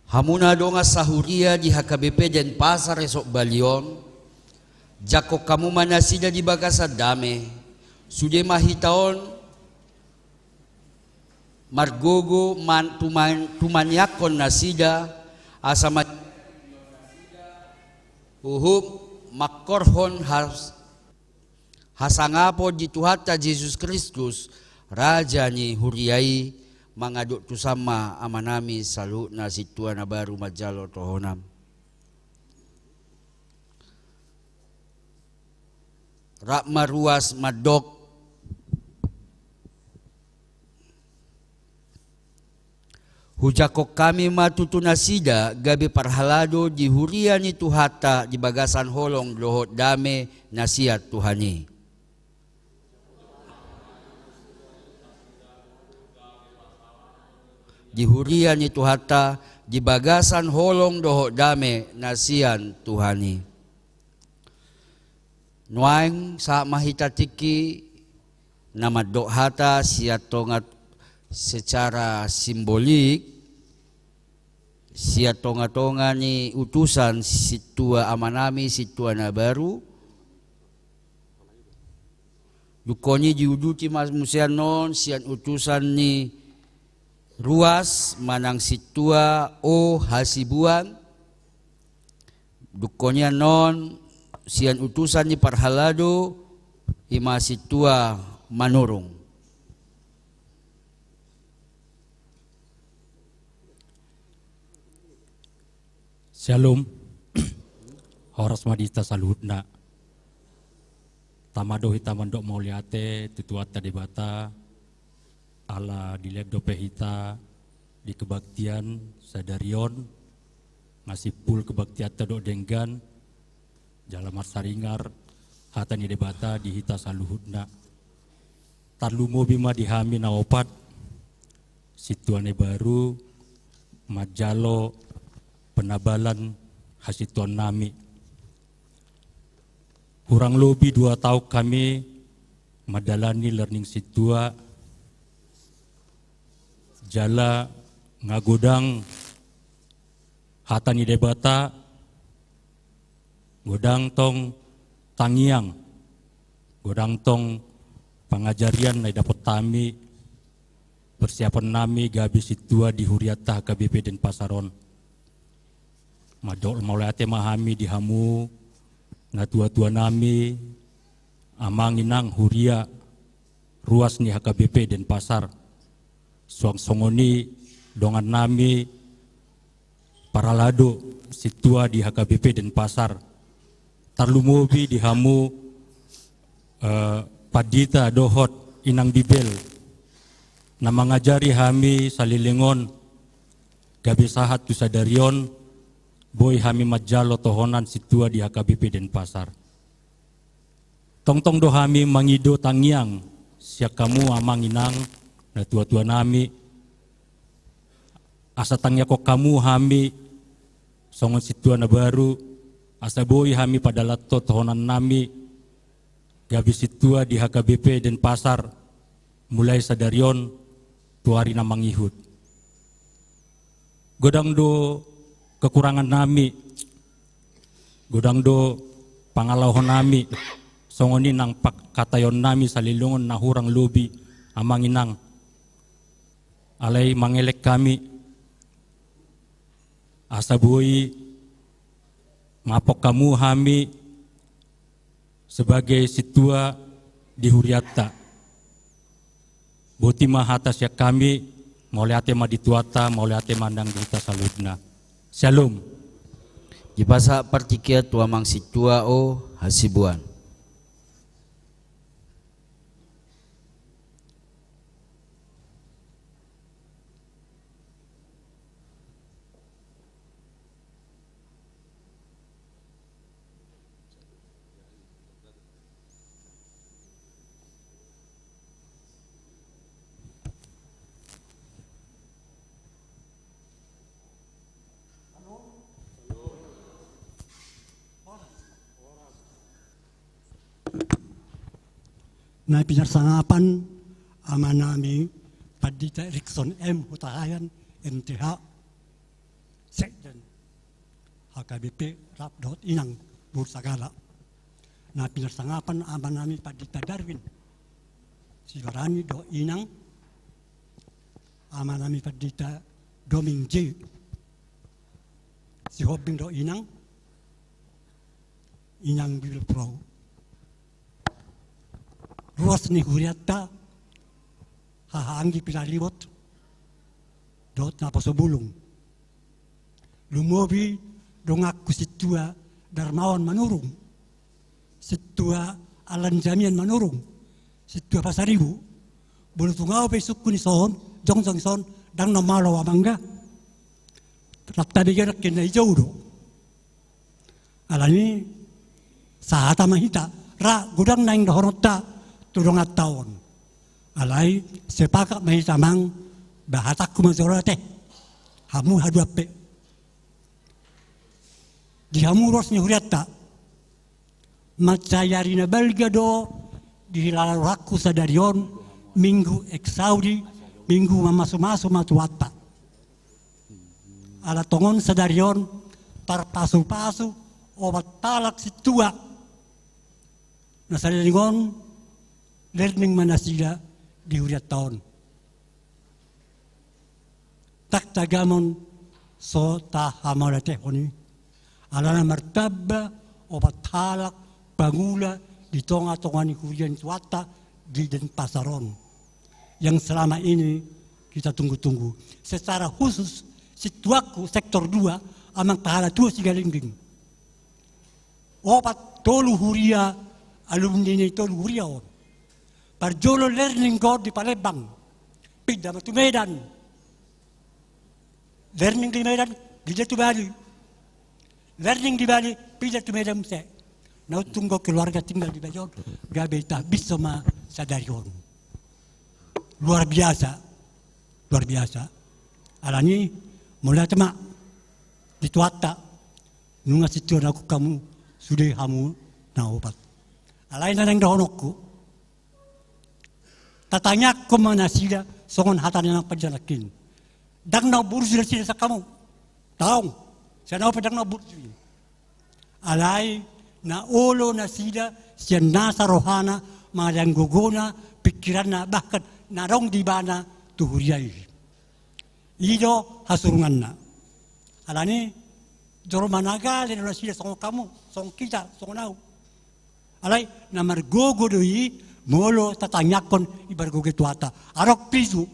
Hamu na dongan sahuria di H K B P Denpasar resort Bali on, jangkon hamu ma nasida di bagasan dame, sude ma hita on margogo man-, tuman-, tumaniangkon nasida, asa ma-, huhut mangkorhon has-, hasangapon di Tuhanta Jesus Kristus, Raja ni Huria i, mangadok tusan ma amanami saluhutna sintua na baru manjalo tohonan. Rap ma ruas mandok. Hujangkon hami ma tutu nasida gabe parhalado di huria ni Tuhanta di bagasan holong dohot dame na sian Tuhan i. Di huria ni Tuhanta di bagasan holong dohot dame na sian Tuhan i. Nuaeng sahat ma hita tingki na mandok hata sian tonga, secara simbolik, sian tonga-tonga ni utusan sintua amanami, sintua na baru. Dungkon i diuduti ma muse annon sian utusan ni ruas manang sintua O Hasibuan. Dungkon i annon sian utusan ni parhalado, i ma sintua Manurung. Syalom. Horas ma di hita saluhutna. Tama do hita mandok mauliate tu Tuhanta Debata, ala dilehon dope hita di kebaktian sadari on, nga simpul kebaktianta dohot denggan, jala marsaringar hata ni Debata di hita saluhutna. Tarlumobi ma di hami na opat, sintua na baru, manjalo penabalan hasintuannami. Hurang lobi dua taon hami mandalani learning sintua, jala nga godang hata ni Debata, godang tong tangiang, godang tong pangajarian na didapot hami, persiaponnami gabe sintua di hurianta H K B P Denpasar on. Mandok mauliate ma hami di hamu, natua-tuanami, amang inang huria ruas ni H K B P Denpasar. Suang songon i dongannami parhalado sintua di H K B P Denpasar. Tarlumobi di hamu, eh, pandita dohot inang Bibel na mangajari hami saleleng on, gabe sahat tu sadari on, boi hami manjalo tohonan sintua di H K B P Denpasar. Tongtong do hami mangido tangiang sian hamu amang inang natua-tuanami, asa tangiangkon hamu hami songon sintua na baru, asa boi hami padalanhon tohonannami gabe sintua di H K B P Denpasar, mulai sadari on tu ari na mangihut. Godang do kekurangannami, godang do pangalaohonnami, songon i nang pangkataionnami saleleng on na hurang lobi, amang inang. Alai mangelek hami, Asa boi mangapok hamu hami sebagai sintua di hurianta. Boti ma hata sian hami, mauliate ma di Tuhanta, mauliate ma nang di hita saluhutna. Syalom. Dipasahat partingkian tu amang sintua o Hasibuan. Na pinarsangapan amanami Pandita Erikson M Hutahaean, M T H, Sekjen H K B P, rap dohot inang boru sagala. Na pinarsangapan amanami Pandita Darwin Sibarani dohot inang, amanami Pandita Doming J Sihombing dohot inang, inang bibir purau. Ruas ni hurianta, haha anggi Pinaribot dohot naposo bulung. Lumobi donganku sintua Darmawan Manurung, sintua Alan Jamian Manurung, sintua Pasaribu. Molo tung ahu pe isungkun dison, jongjong dison, ndang na malo amangga. Rap tabegeon nangkin na i jou do. Alani sahata ma hita, ra godang naeng dohononta tu donganta on. Alai sepakat ma hita amang, ba hatangku ma jolo ate. Hamu haduan pe. Di hamu ruas ni hurianta, mansai ari na balga do dihilala rohangku sadari on, Minggu Exaudi, Minggu mamasumasu ma Tuhanta. Ala tongon sadari on parpasupasu opat halak sintua na sadari on, learning ma nasida di hurianta on. Ndang tagamon so tahamauliatehon i. Alana martamba opat halak pangula di tongatonga ni huria ni Tuhanta di Denpasar on, yang selama ini kita tunggu-tunggu. Secara khusus sintuangku sektor dua, amang pahalatua Sigalingging. Opat, tolu huria, alumni ni tolu huria on. Parjolo learning do on di Palembang, pinda ma tu Medan. Learning di Medan, pinda tu Bali. Learning di Bali, pinda tu Medan muse. Na untung do keluarga tinggal di Bali on, gabe tabiso ma sadari on. Luar biasa. Luar biasa. Alani mauliate ma di Tuhanta, nunga sintua nangkok hamu sude hamu na opat. Alai na naeng dohononku, tatangiangkon ma nasida songon hata ni amang pandita nangkin. Ndang na umburju nasida sian hamu. Daong, sian ahu pe ndang na umburju i. Alai na olo nasida sian nasa rohana, manang gogona, pingkiranna, bahkan na adong di ibana tu huria i. I do hasurunganna. Alani jolma na gale do nasida songon hamu, songon hita, songon ahu. Alai na margogo do i molo tatangiangkon i margogo Tuhanta. Adong pitu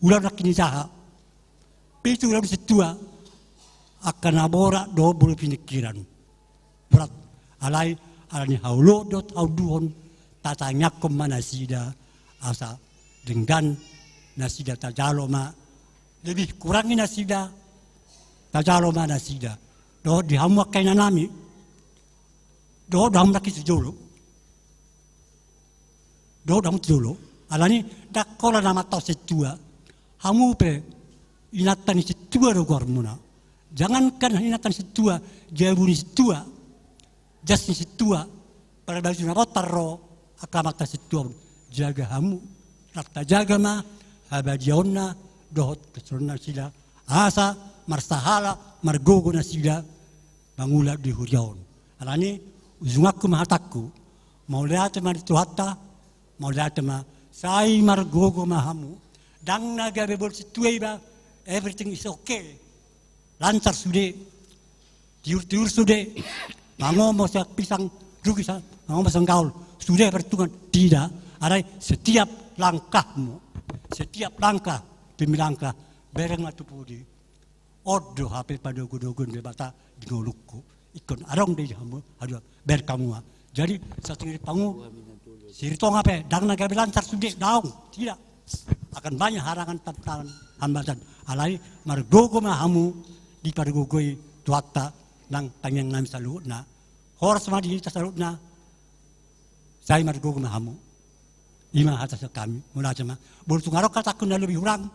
ulaon nangkin ni saha. Pitu ulaon sintua, angka na borat do molo piningkiran. Borat. Alai alani haoloan dohot haunduhon, tatangiangkon ma nasida asa denggan nasida, tajalo ma lebih kurangi nasida, tajalo ma nasida. Dohot di hamu angka inanami, dohot di hamu nangkin sijolo. Dohot hamu sijolo. Alani ndang holan amanta sintua. Hamu pe inanta ni sintua do goarmuna. Jangankan inanta ni sintua, jabu ni sintua, jas ni sintua, parbaju na bontar do angka amanta sintua on. Jaga hamu, rap tajaga ma habadiaonna dohot kesuruhonna nasida, asa marsahala margogo nasida mangula di huria on. Alani ujunganku ma hatangku, mauliate ma di Tuhanta, mauliate ma, sai margogo ma hamu. Ndang na gabe molo sintua iba everything is okay. lancar sude, tiur-tiur sude, mangomo sian pisang, rugi sa, mangomo sian gaol, sude perhitungan, tidak. Alai setiap langkahmu, setiap langkah demi langkah, bereng ma tu pudi. On do hape padogodogon Debata di ngolungku. Ingkon adong do di hamu haduan, bereng hamu ma. Jadi, sasingkir pangu, Siritonga pe, ndang na gabe lancar sude, daong, tidak. Akan banyak halangan, tantangan, hambatan. Alai margogo ma hamu dipargogoi Tuhanta nang tangiang nami saluhutna. Horas ma di hita saluhutna, sai margogo ma hamu. Ima hata sian hami, mauliate ma. Molo tung adong hatangku na lobi hurang,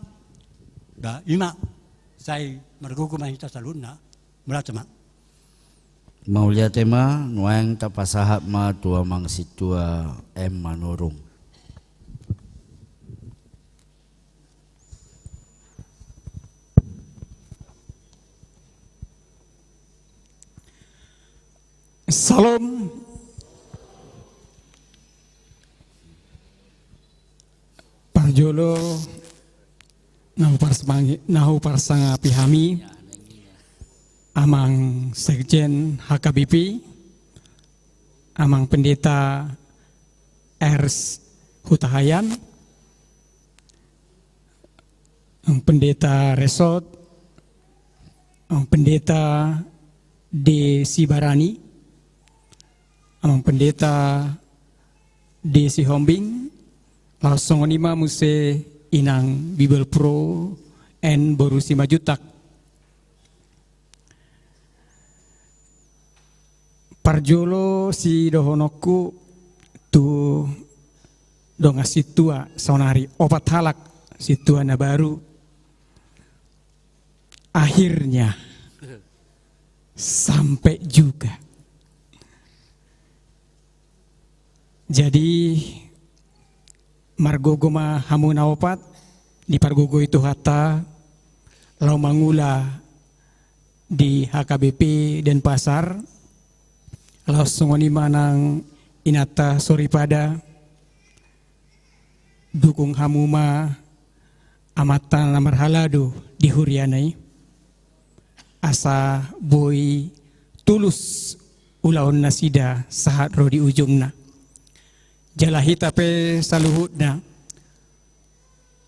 ba ima, sai margogo ma hita saluhutna. Mauliate ma. Mauliate ma, nuaeng tapasahat ma tu amang sintua M Manurung. Syalom. Parjolo, na huparsangapi hami, amang sekjen H K B P, amang pendeta R S Hutahaean, amang pendeta Resort, amang pendeta D Sibarani, amang pendeta D Sihombing, laos songon i ma muse inang Bibelvrouw N Boru Simanjuntak. Parjolo sidohononku tu dongan sintua saonari, opat halak sintua na baru. Akhirnya sampai juga. Jadi, margogo ma hamu na opat, dipargogoi Tuhanta, laho mangula di H K B P Denpasar, laos songon i ma nang inanta soripada, dukung hamu ma amanta na marhalado di huriana i, asa boi tulus ulaon nasida sahat ro di ujungna. Jala hita pe saluhutna,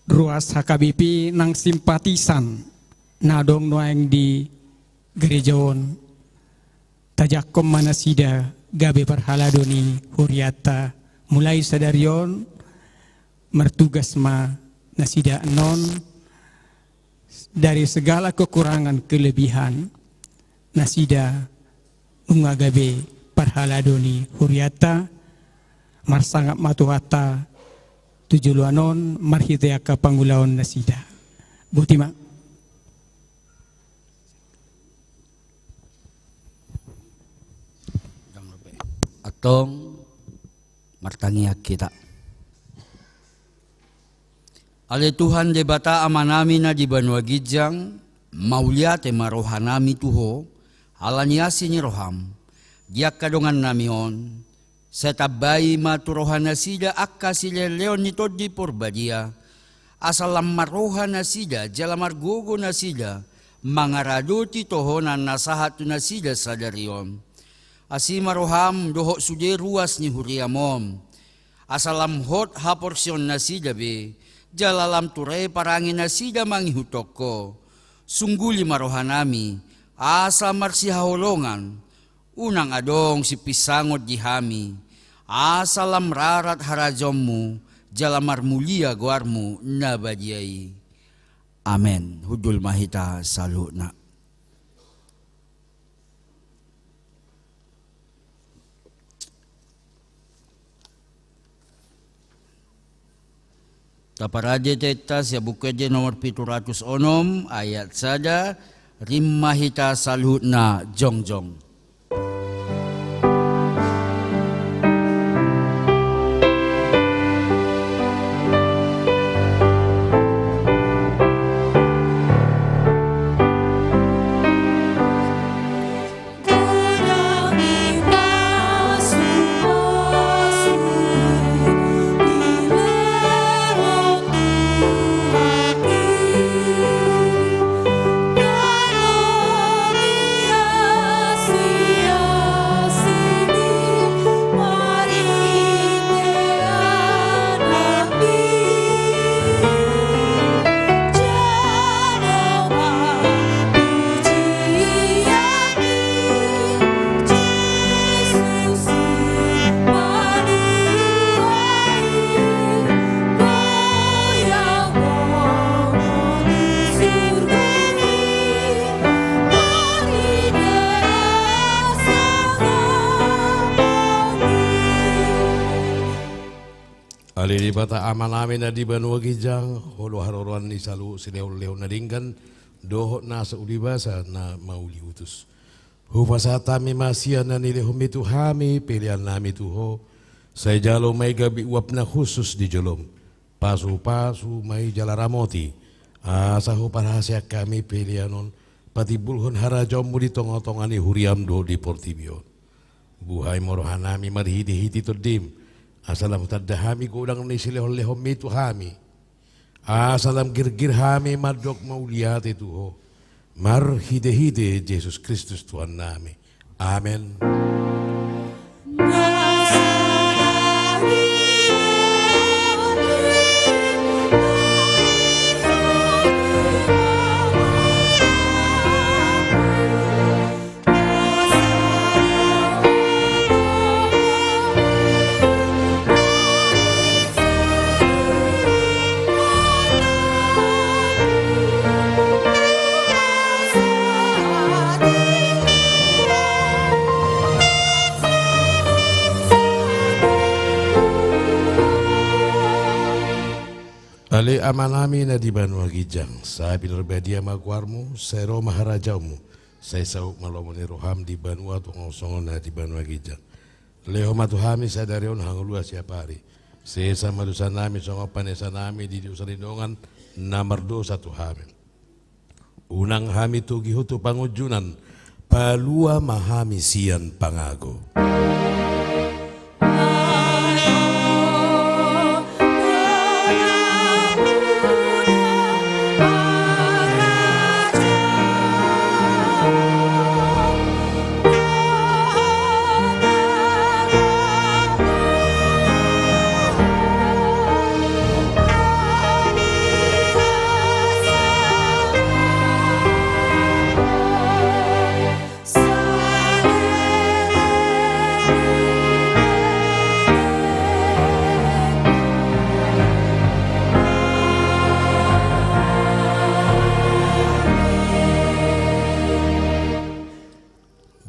ruas H K B P nang simpatisan na adong nuaeng di gereja on, tajangkon ma nasida gabe parhalado ni hurianta. Mulai sadari on, martugas ma nasida annon, dari segala kekurangan kelebihan nasida nunga gabe parhalado ni hurianta. Marsangap ma Tuhanta tu joloan on marhite angka pangulaon nasida. Boti ma. Antong, martangiang hita. Ale Tuhan Debata Amanami na di banua ginjang, mauliate ma rohanami tu Ho, ala ni asi ni roham, di angka dongannami on, sai tambai ma tu rohanasida angka silehonlehon ni Tondi Porbadia, asa lam marroha nasida, jala margogo nasida, mangaradoti tohonan na sahat tu nasida sadari on. Asi ma roham dohot sude ruas ni huriam on. Asa lam hot haporseaon nasida be, jala lam ture parange nasida mangihuthon Ho. Sungguli ma rohanami, asa marsihaholongan, unang adong sipinsangon di hami, asa lam rarat harajaonmu, jala marmulia goarmu na badia i. Amen. Hundul ma hita saluhutna. Taparade hita sian Buku Ende nomor pitu ratus onom, ayat sada, rim ma hita saluhutna jongjong. Ale Debata Amanami na di banua ginjang, Ho do haroroan ni saluhut silehonlehon na denggan dohot nasa ulibasa na mauliutus. Hupasahat hami ma sian na nilehonMi tu hami peleannami tu Ho, sai jalo ma i gabe uap na hushus di jolom. Pasupasu ma i jala ramoti, asa huparhaseang hami pelean on patimbulhon harajaonMu di tongatonga ni huriaM dohot di portibi on. Buhai ma rohanami marhitehite TondiM, asa lam hutanda hami godang ni silehonlehonMi tu hami, asa lam girgir hami mandok mauliate tu Ho, marhitehite Jesus Kristus Tuhannami. Amen. Ale Amanami na di banua ginjang, sai pinarbadia ma goarMu, sai ro ma harajaonMu, sai saut ma lomo ni rohaM di banua tonga on songon na di banua ginjang. Lehon ma tu hami sadari on hangoluan siapari. Sesa ma dosanami songon panesanami di dosa ni dongan na mardosa tu hami. Unang hami togihon tu pangunjunan, palua ma hami sian pangago.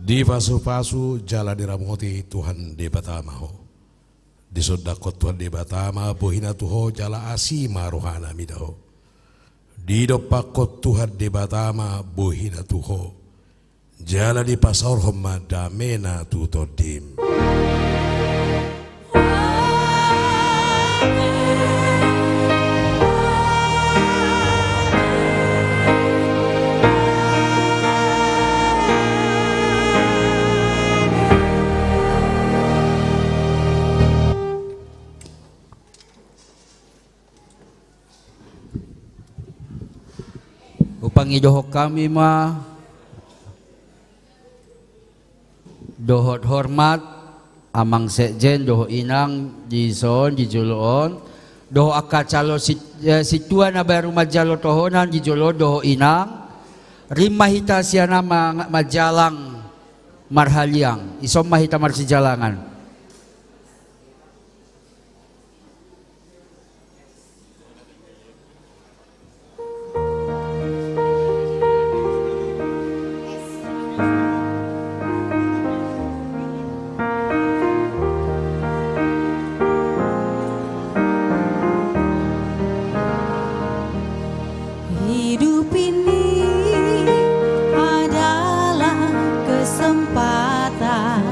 Dipasupasu jala diramoti Tuhan Debata ma ho. Disondangkon Tuhan Debata ma bohina tu ho jala asi ma rohana mida ho. Didompakkon Tuhan Debata ma bohina tu ho jala dipasaorhon ma damena tu tondim. Hupangidohon hami ma dohot hormat amang sekjen dohot inang di son di jolo on, dohot angka calon sit-, eh, sintua na baru manjalo tohonan di jolo on dohot inang. Rim ma hita sian na ma-, manjalang marhaliang, dison ma hita marsijalangan. Hidup ini adalah kesempatan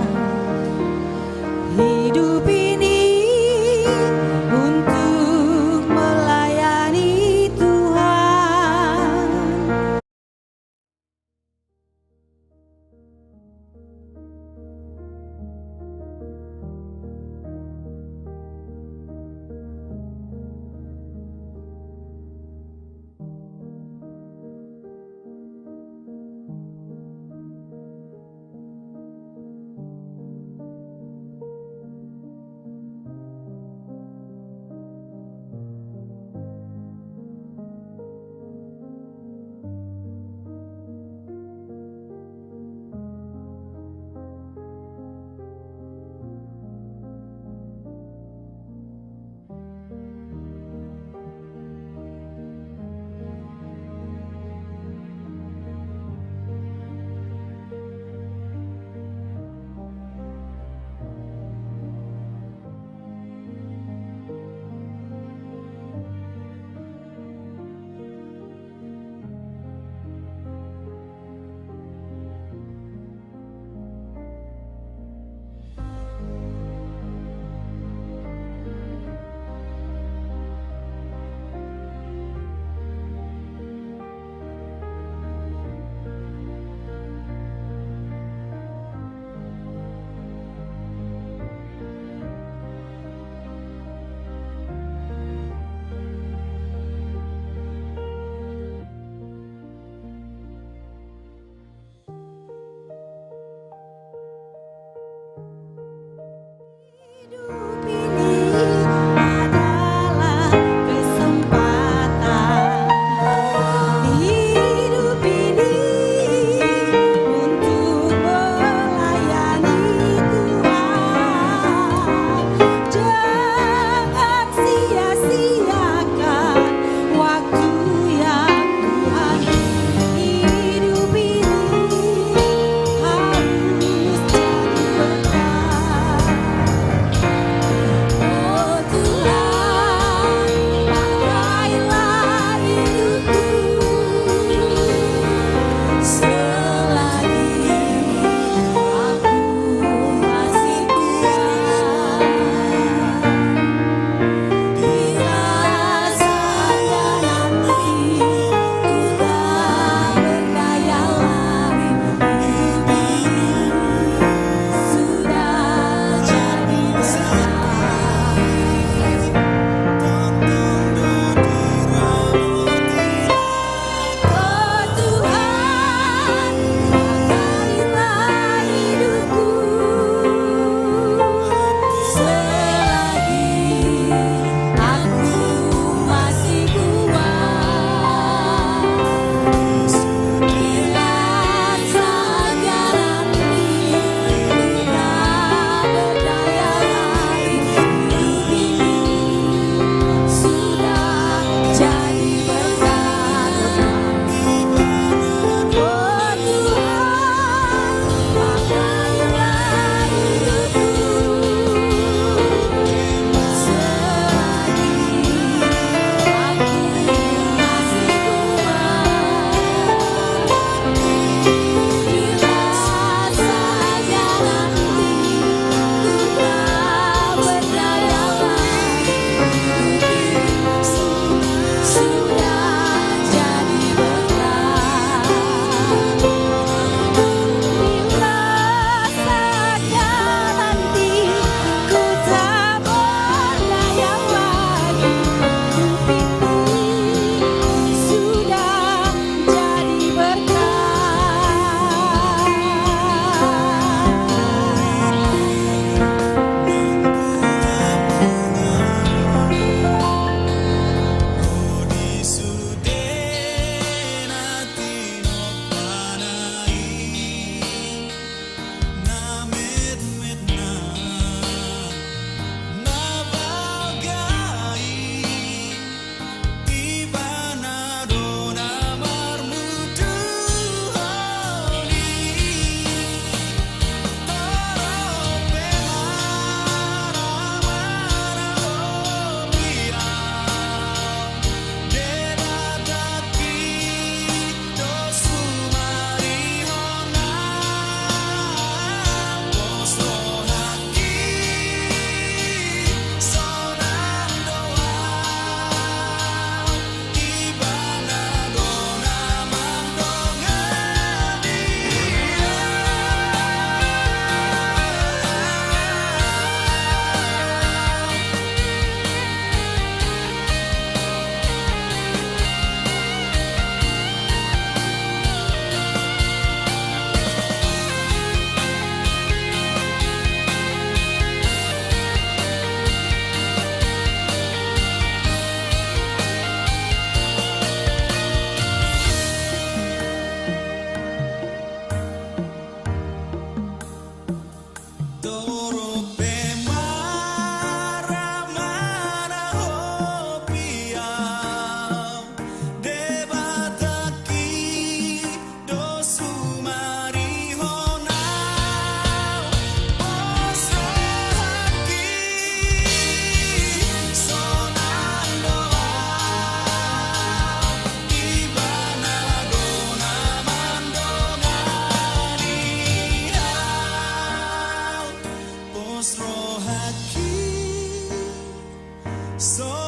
Rohangki so